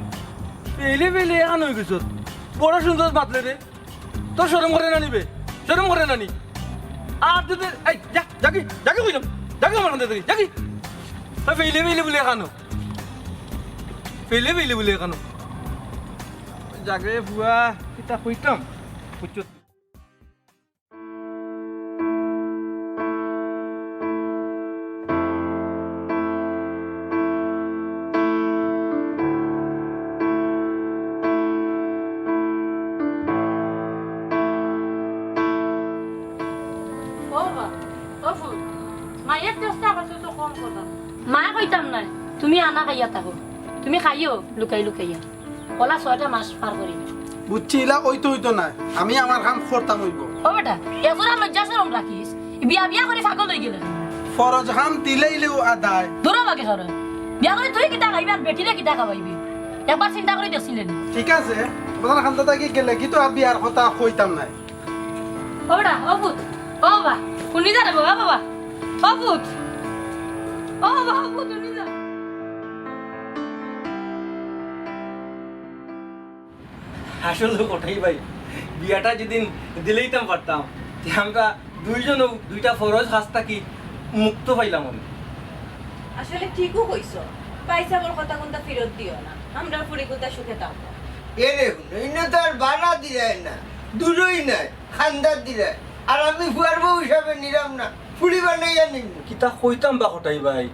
ফেইলে ফেইলে এখান অইগেছে। বড় সুন্দর মাতলে রে। তোর শরম করে না নি বে? শরম করে না নি? আর যদি, এই, যা, যাগি, যাগি কইলাম। যাগি আমার কান্দাত থাকি, যাগি। তা ফেইলে ফেইলে বুলে এখানো। ফেইলে ফেইলে বুলে এখানো। যাগে ফুয়া, কিতা কইতাম? বুঝছো? ও বা, ও ফুল, মায়ের চেষ্টা করছো তো কম কথা। মায় কইতাম নায়, তুমি আনা খাইয়া থাকো, তুমি খাইও লুকাই লুকাইয়া। ওলা ছয়টা মাস পার করি। বুঝছি, ইলা অইতো অইতো নায়। আমি আমার কাম করতাম অইবো। ও বেটা, এজরা লজ্জা শরম রাখিস। বিয়া বিয়া করি পাগল অইগেলে। ফরজ কাম দিলাইলেও আদায়। দূর হ বাকি সরে। বিয়া করি তুই কিতা খাইবি আর বেটিরে কিতা খাওয়াইবি? একবার চিন্তা করি দেখছিলে নি? ঠিক আছে, তোমার কান্দাত থাকি গেলে কি তো আর বিয়ার কথা কইতাম নায়। ও বেটা, ও পুত, ও বাবা, হুনি যা রে বাবা, বাবা। ও পুত, ও বাবা, ও পুত, হুনি যা। আসলে কটাই ভাই, বিয়াটা যেদিন দিলাইতাম পারতাম, তে আমরা দুইজনও দুইটা ফরজ কাজ থাকি মুক্ত পাইলাম অনে। আসলে ঠিকউ কইছো, পয়সার কথা কুন্তা ফিরত দিও না, আমরা ফুড়ি কুন্তা সুখে থাকবো। এরে হুনো, ইনো তো আর বাড়া দিরায় না, দূরই নায়, কান্দাত দিরায়। আর আমি ফুয়ার বউ হিসাবে নিরাম না, ফুড়ি বানাইয়া নিমু। কিতা কইতাম বা কটাই ভাই,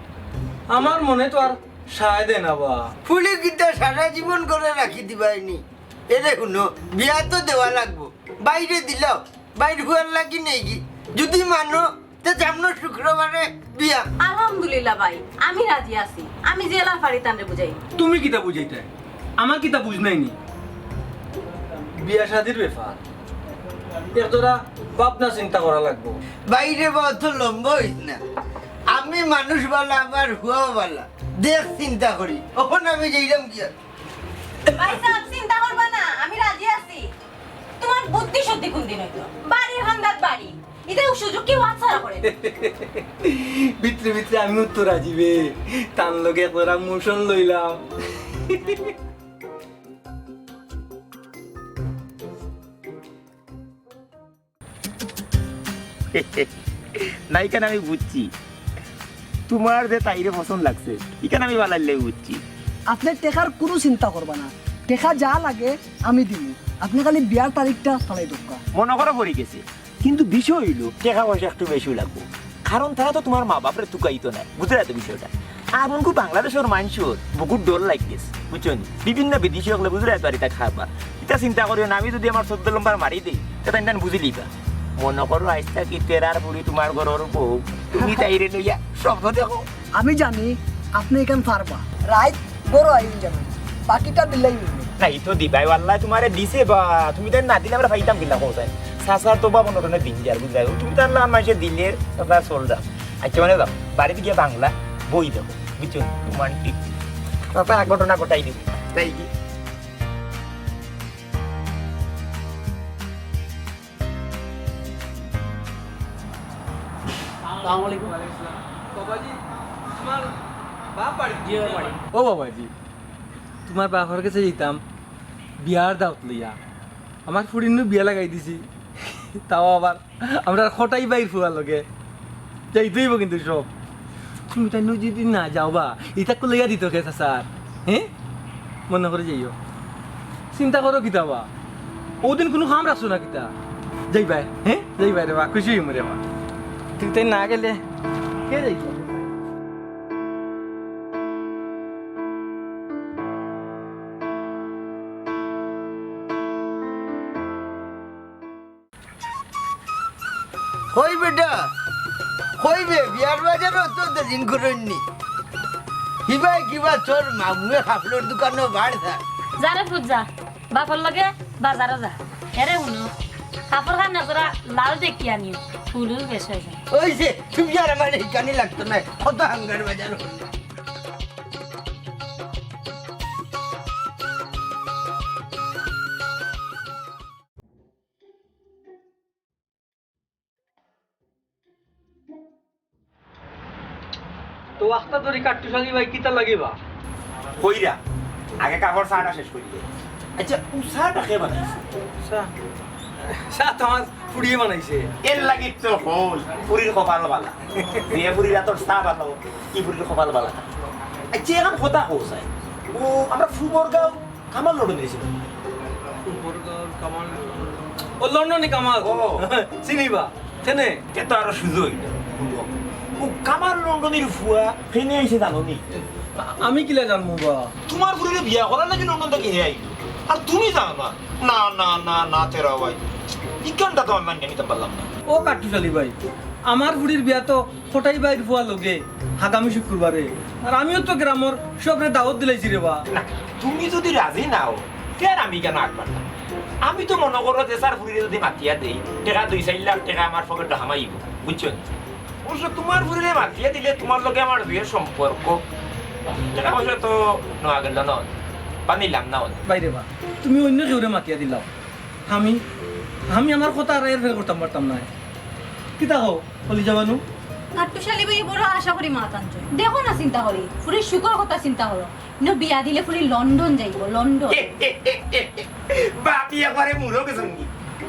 আমার মনে তো আর সায় দেয় না বা। ফুড়ি কিতা সারা জীবন করে রাখি দিবায়নি? এরে হুনো, বিয়া তো দেওয়া লাগবো, বাইরে দিলাও, বাইর ফুয়ার লাগি নেইগি। যদি মানো, তে সামনে শুক্রবারে বিয়া। আলহামদুলিল্লাহ ভাই, আমি রাজি আছি। আমি যেলা পারি তানরে বুঝাই। তুমি কিতা বুঝাইতায়? আমার কিতা বুঝ নাই নি? বিয়া শাদির ব্যাপার, এক জোড়া ভাবনা চিন্তা করা লাগবো। বাইরে বা, অত লম্বা হইস না। আমি মানুষ বালা, আমার হুয়াও বালা। দেখ, চিন্তা করি, অখন আমি যাইলাম কি আর? ভাই সাহেব, চিন্তা করবা না, আমি রাজি আছি। তোমার বুদ্ধি শুদ্ধি কোন দিন হইতো? বাড়ির হান্দাত বাড়ি। এটা সুযোগ কি হাতছাড়া করে? ভিতরে ভিতরে আমিও তো রাজি বে। তার লগে এক জোড়া মোশন লইলাম। না, ইখান আমি বুঝছি। তোমার যে তাইরে পছন্দ লাগছে, ইখান আমি বালাইলে বুঝছি। আপনে টেকার কুনু চিন্তা করবা না, টেকা যা লাগে আমি দিমু। আপনে খালি বিয়ার তারিখটা ফালাই দেউক্কা। মনো করো পড়ি গেছে, কিন্তু বিষয় অইলো টেকা পয়সা একটু বেশিউ লাগবো, কারণ তারা তো তোমার মা বাপরে তুকাইতো নায়, বুঝরায় তো বিষয়টা। আর মনকু বাংলাদেশর মানষর বুকুর ডর লাগি গেছে, বুঝছো নি? বিভিন্ন বিদেশি অকলে, বুঝরায় তো, আর ইতা খাবা। ইতা চিন্তা করিও না, আমি যুদি আমার চৌদ্দ নম্বর মারি দেই, তে তাইন তান বুঝি লিবা। মনো করো আইজ থাকি তেরার ফুড়ি তোমার ঘরর বউ, তুমি তাইরে লইয়া স্বপ্ন দেখো। আমি জানি আপনে ইখান পারবা। রাইত বড় আইন যাবে, বাকিটা দিলাই মিলবে। না, ই তো দিবাই, আল্লায় তোমারে দিছে বা, তুমি তাইন না দিলে আমরা পাইতাম কিলা, কও চাই। চাচার তো বাবা নরনে দিন যার, বুঝরায়? তুমি তার লাগান মাইনষে দিলে চাচা চল যাও। আচ্ছা, মানে যাও, বাড়িত গিয়া বাংলা বই দেখো, বুঝছো? রোমান্টিক। চাচা এক ঘটনা ঘটাই দিব, তাই কি? আসসালামু আলাইকুম। বাবাজি, তোমার বাপ বাড়ি? জি, বাবা বাড়ি। ও বাবাজি, তোমার বাপর গেছে যাইতাম বিয়ার দাওত লইয়া। আমার ফুড়ির নু বিয়া লাগাই দিছি, তাও আবার আমরার কটাই ভাইর ফুয়ার লগে। যাইতে অইবো কিন্তু সব। তুমি তাইন নু যুদি না যাও বা, ইতাকু লইয়া দিতো কে চাচায়? হে? মনো করি যাইও। চিন্তা করো কিতা বা? অউ দিন কুনু কাম রাখছো না কিতা? যাইবায়, হে? যাইবায় রে বা, খুশি অইমু রে বা। তুমি তাইন না গেলে কে যাইতো? কই বেটা, কই বে, বিয়ার বাজারো তো দেরিন করইননি। হিবায় কিবা তোর মামুয়ে কাপড়র দোকানো বাড় থাক। যা রে পুত যা, বাপর লগে বাজারো যা। এরে হুনো, কাপড় খান না তোরা লাল দেখি আনিও, ফুল উল বেশ অইছে। ওই যে, তুমি আর আমার হিকানি লাগতো নায়, কত হাঙ্গার বাজারো। তো আখতা ধরি কাট্টুশ আলী ভাই কিতা লাগিবা? কইরা, আগে কাপড় চাটা শেষ করি দে। আচ্ছা, ও চাটা কে বানাইছে? চা, চা তো আমার ফুড়িয়ে বানাইছে। এর লাগি তো কই, ফুড়ির কপাল বালা। যে ফুড়ির আতর চা বালা, ই ফুড়ির কপাল বালা। আচ্ছা, অখন কথা কও চাই। ও, আমরা ফুবরগাঁও কামাল লন্ডন গেছিল। ফুবরগাঁওর কামাল? ও, লন্ডনি কামাল। ও। চিনি বা? কেনে? তে তো আরো সুযোগ অইলো। ও কামাল লন্ডনির ফুয়া কেনে আইছে জানো নি? আ-, আমি কিলা জানমু বা? তোমার ফুড়িরে বিয়া করার লাগি লন্ডন থাকি হে আইলো। আর তুমি যাও না। না, না, না, না, তেরা ভাই। ইখানটা তো আমি মানিয়া নিতাম পারলাম না। ও কাট্টুশ আলী ভাই, আমার ফুড়ির বিয়া তো কটাই ভাইর ফুয়ার লগে আগামী শুক্রবারে। আর আমিও তো গ্রামর সবরে দাওত দিলাইছি রে বা। না, তুমি যুদি রাজি না অও, তে আর আমি কেনে আগ বাড়তাম? আমি তো মনো করো যে চাচার ফুড়িরে যুদি মাতিয়া দেই, টেকা দুই চাইর লাখ টেকা আমার পকেটো হামাইবো, বুঝছো নি? অবশ্য তোমার ফুড়িরে মাতিয়া দিলে তোমার লগে আমার যে সম্পর্ক, টেকা পয়সা তো নেওয়া গেল না, বা নিলাম না। ভাই রে বা, তুমি অইন্য কেউরে মাতিয়া দিলাও। আমি, আমি আমার কথা আর হেরফের করতাম পারতাম নায়। কিতা কও, কলিজা বানু? কাট্টুশ আলী ভাই বড় আশা করি মাত আনছইন। দেখো না চিন্তা করি, ফুড়ির সুখর কথা চিন্তা করো। ইনো বিয়া দিলে ফুড়ি লন্ডন যাইবো, লন্ডন। ভাবি একবারে মুরো গেছইন নি।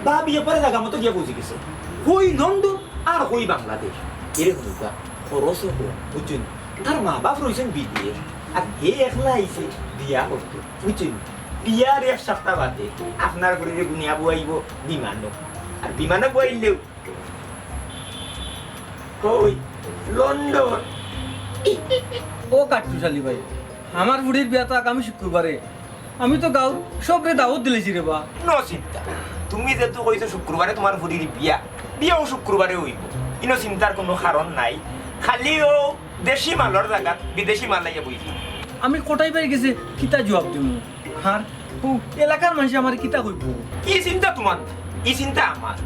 ভাবি একবারে জাগা মতো গিয়া পৌঁছি গেছে। কই লন্ডন আর কই বাংলাদেশ। এরে হুনউক্কা, খরচ অইবো, বুঝছো নি? তার মা বাপ রইছইন বিদেশ, আর হে একলা আইছে বিয়া করতে, বুঝছো নি? বিয়ার এক সপ্তাহ বাদে আপনার ফুড়িরে গুনিয়া বওয়াইবো বিমানো, আর বিমানো বওয়াইলেউ কই? লন্ডন। ও কাট্টুশ আলী ভাই, আমার ফুড়ির বিয়া তো আগামী শুক্রবারে। আমি তো গাঁওর সবরে দাওত দিলাইছি রে বা। No চিন্তা। তুমি যেহেতু কইছো শুক্রবারে তোমার ফুড়ির বিয়া, বিয়াও শুক্রবারে অইবো। ইনো চিন্তার কুনু কারণ নাই। খালি অউ দেশি মালর জাগাত বিদেশি মাল আইয়া বইছে। আমি কটাই ভাইর গেছে কিতা জুয়াব দিমু? আর অউ এলাকার মানষে আমারে কিতা কইবো? ই চিন্তা তুমার না, ই চিন্তা আমার।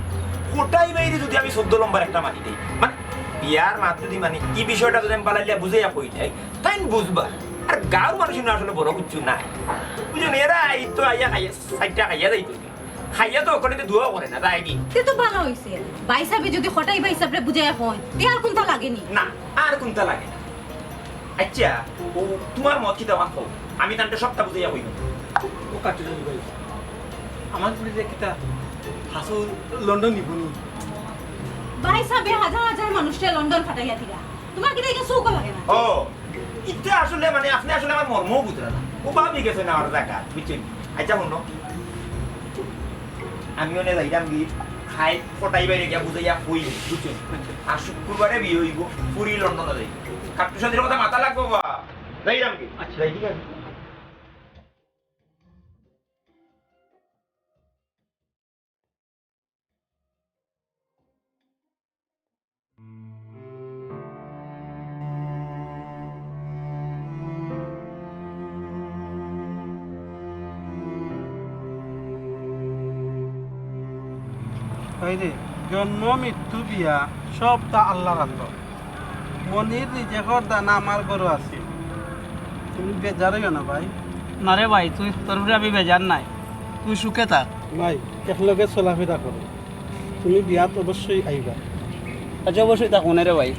কটাই ভাইরে যুদি আমি চৌদ্দ নম্বর একটা মারি দেই, মানে, বিয়ার মাত যুদি, মানে, ই বিষয়টা যুদি আমি বালাইল্লা বুঝাইয়া কইলাই, তাইন বুঝবা। আর গাঁওর মানুষ ইনো আসলে বড় কিচ্ছু নাই, বুঝছো নি? এরা এই তো আইয়া খাইয়া, চাইরটা খাইয়া যাইতো। খাইয়া তো অকলে তো দোয়াও করে না, তাই কি? তে তো ভালা অইছে। ভাইসাবে যুদি কটাই ভাইসাবরে বুঝাইয়া কইন, তে আর কুন্তা লাগে নি? না, আর কুন্তা লাগে না। আইচ্ছা, অউ তুমার মত কিতা অখন কও, আমি তানরে সবটা বুঝাইয়া কইমু। ও কাট্টুস আলী ভাই, আমার ফুরিরে কিতা হাছাউ লন্ডন নিবো নি? ভাইসাবে হাজার হাজার মানুষরে লন্ডন ফাটাইয়া দিরা, তুমার কিতা ইটা চউখো লাগে না? ও, ইটা আসলে, মানে, আপনে আসলে আমার মর্মও বুঝরা না। ও ভাবি গেছে না আমার জাগাত, বুঝছইন? আইচ্ছা, হুনো, আমি অনে যাইরাম গি, খাই কটাই ভাইরে গিয়া বুঝাইয়া কইমু, বুঝছইন? আর শুক্রবারে বিয়া অইবো, ফুরি লন্ডনো যাইবো। কাট্টুস আলীর কথা মাথাত রাখবা বা। যাইরাম গি। আইচ্ছা। যাই, ঠিক আছে। ভাইরে, জন্ম মৃত্যু বিয়া সবতা আল্লার আন্দার। মনির রিজেকর দানা আমার ঘরো আছে, তুমি বেজার অইও না ভাই। না রে ভাই, তুই, তোর উপরে আমি বেজার নাই, তুই সুখে থাক। ভাই, একলগে চলাফেরা করো, তুমি বিয়াত অবশ্যই আইবা। আইচ্ছা, অবশ্যই থাকমু নে রে ভাই।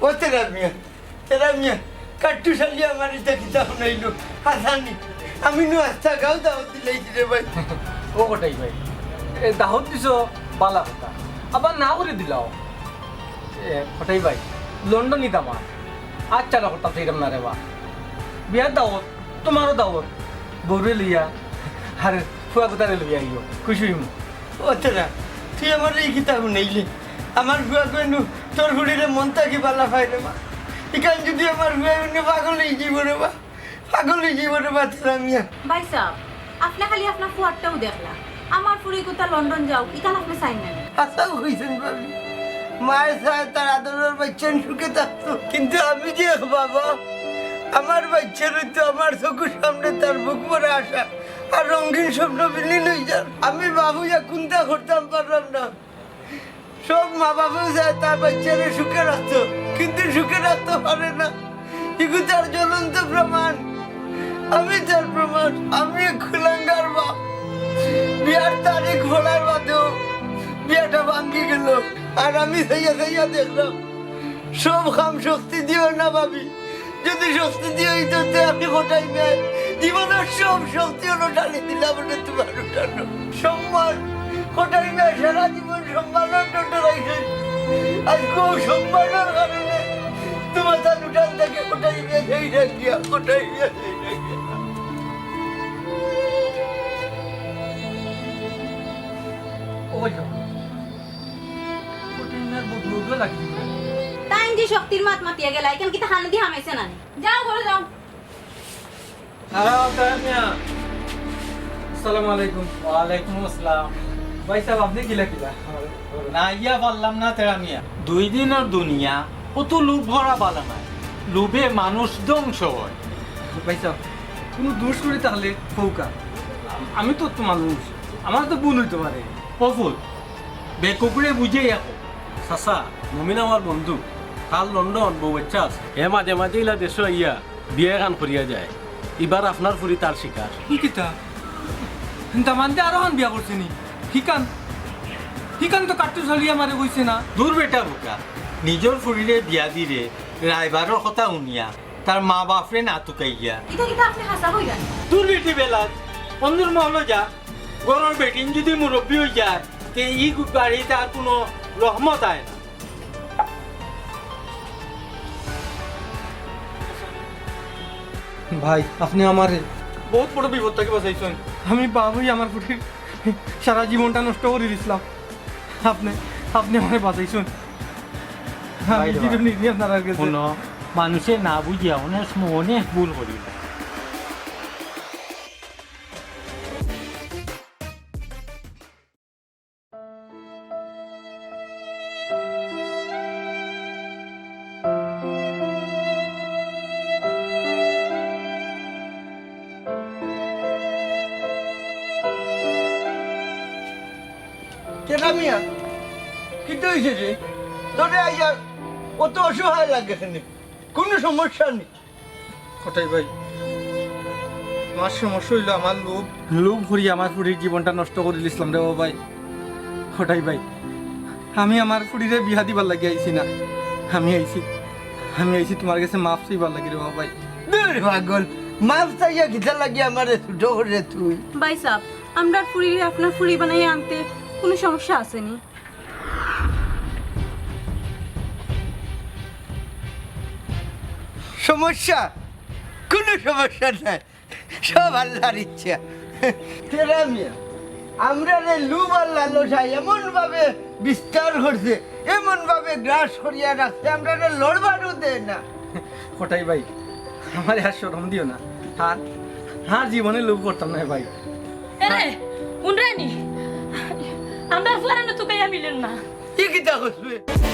ও তেরা মিয়া, তেরা মিয়া, কাট্টুস আলী আমার ইতা কিতা হুনাইলো? হাছানি, আমি নু আস্তা গাঁও দাওত দিলাইছি রে ভাই। ও কটাই ভাই, এ, দাওত দিছো, বালা কথা, আবার না করি দিলাও। এ, কটাই ভাই, লন্ডনি দামাত, আচ্ছা না করতাম সেইরকম না রে বা। বিয়ার দাওত, তুমারও দাওত, বউরে লইয়া, আর ফুয়া গুতারে লইয়া আইও, খুশি অইমু। ও তেরা, তুই আমারে ই কিতা হুনাইলে? আমার ফুয়া কইনু, তোর ফুরিরে মন থাকি বালা পায় রে মা। ইখান যুদি আমার ফুয়া অইনু পাগল অইযিবো রে মা, পাগল অইযিবো রে মা, তেরা মিয়া। ভাইসাব, আপনে খালি আপনার ফুয়ারটাউ দেখলা, আমার ফুরি গুতা লন্ডন যাউক, ইখান আপনে চাইন না নি? হাছাউ কইছইন ভাবি, মায় চায় তার আদরর বাইচ্চাইন সুখে থাকতো, কিন্তু আমি যে এক বাবা, আমার বাইচ্চার অইতো আমার চকুর সামনে তার বুক ভরা আশা আর রঙিন স্বপ্ন বিলীন অইযার। আমি বাপ অইয়া কুন্তা করতাম পারলাম না। সব মা বাপেউ চায় তার বাইচ্চারে সুখে রাখতো, কিন্তু সুখে রাখতো পারে না। ইগু তার জ্বলন্ত প্রমাণ। আমি তার প্রমাণ। আমি এক কুলাঙ্গার বাপ। বিয়ার তারিখ পড়ার বাদেউ বিয়াটা ভাঙ্গি গেলো। আর আমি চাইয়া চাইয়া দেখলাম। সব কাম শক্তি দিও না ভাবি। যুদি শক্তি দিও অইতো তে আমি কটাই মিয়ায় জীবনর সব শক্তি অনো ঢালি দিলাম অনে তুমার উঠানো। সম্মান, কটাই মিয়ায় সারা জীবন সম্মানর ডটর আইছইন। আইজকু সম্মানর কারণে তুমার তান উঠান থাকি কটাই মিয়ায় যাইরা গিয়া, কটাই মিয়ায় যাইরা গিয়া। ও ভাই, কটাই মিয়ার বদলু লাগি। তাইন যে শক্তির মাত মাতিয়া গেলা, ইখান কিতা হান্দি হামাইছে না নি? যাও, ঘরো যাও। দাঁড়াও, তেরা মিয়া। আসসালামু আলাইকুম। ওয়ালাইকুম আসসালাম। ভাইসাব, আপনে কিলা কিলা? না, ইয়া পারলাম না, তেরা মিয়া। দুই দিনর দুনিয়া, অত লোভ করা বালা নায়। লোভে মানুষ ধ্বংস অয়। ভাইসাব, কুনু দুষ করি থাকলে কউক্কা। আমি তো, তো মানুষ, আমার তো ভুল অইতো পারে। ও ফুত, বেকুবরে বুঝাইয়া কও। চাচা, মমিন আমার বন্ধু, তার লন্ডন বউ বাইচ্চা আছে। হে মাঝে মাঝে ইলা দেশো আইয়া বিয়া এখান করিয়া যায়। ইবার আপনার ফুরি তার শিকার। ই কিতা? দামান্দে আরোখান বিয়া করছে নি? হিখান, হিখান তো কাট্টুস আলী আমারে কইছে না। দূর বেটা বুকা, নিজর ফুরিরে বিয়া দিরে রায়বারর কথা হুনিয়া তার মা বাপরে না তুকাইয়া। ইটা কিতা আপনে হাছা কইরা নি? দূর বেটি বেলাত, অন্যর মহলো যা, ঘরর বেটিন যুদি মুরব্বি অইযায়, তে ই বাড়িত আর কুনু রহমত আয় না। ভাই, আপনে আমারে বউত বড় বিপদ থাকি বাঁচাইছইন। আমি বাপ অইয়া আমার ফুড়ির সারা জীবনটা নষ্ট করি দিছলাম। আপনে, আপনে আমারে বাঁচাইছইন। আমি ভাই রে ভাই। চিরঋণী আপনারার গেছে। হুনো, মানষে না বুঝিয়া অনেক সময় অনেক ভুল করি। কেডা মিয়া? কিতা অইছে রে? তোরে আইয়া অত অসহায় লাগে কেনে? কুনু সমস্যা নি? কটাই ভাই, আমার সমস্যা অইলো আমার লোভ। লোভ করি আমার ফুড়ির জীবনটা নষ্ট করি দিছলাম রে বাবা ভাই। কটাই ভাই, আমি আমার ফুড়িরে বিয়া দিবার লাগি আইছি না, আমি আইছি, আমি আইছি তুমার গেছে মাফ চাইবার লাগি রে বাবা ভাই। দূর পাগল, মাফ চাইয়া কিতার লাগি আমারে ছোট কররে তুই? ভাইসাব, আমরার ফুড়িরে আপনার ফুড়ি বানাইয়া আনতে কুনু সমস্যা আছে নি? সমস্যা? কুনু সমস্যা নাই, সব আল্লার ইচ্ছা। তেরা মিয়া, আমরারে লোভ আর লালসায় এমন ভাবে বিস্তার করছে, এমন ভাবে গ্রাস করিয়া রাখছে, আমরারে লড়বারও দেয় না। কটাই ভাই, আমারে আর শরম দিও না। আর, আর জীবনে লোভ করতাম না ভাই। এরে, হুনরায়নি, আমরার ফুয়ারে তুকাইয়া মিলের না। ই কিতা কইছস?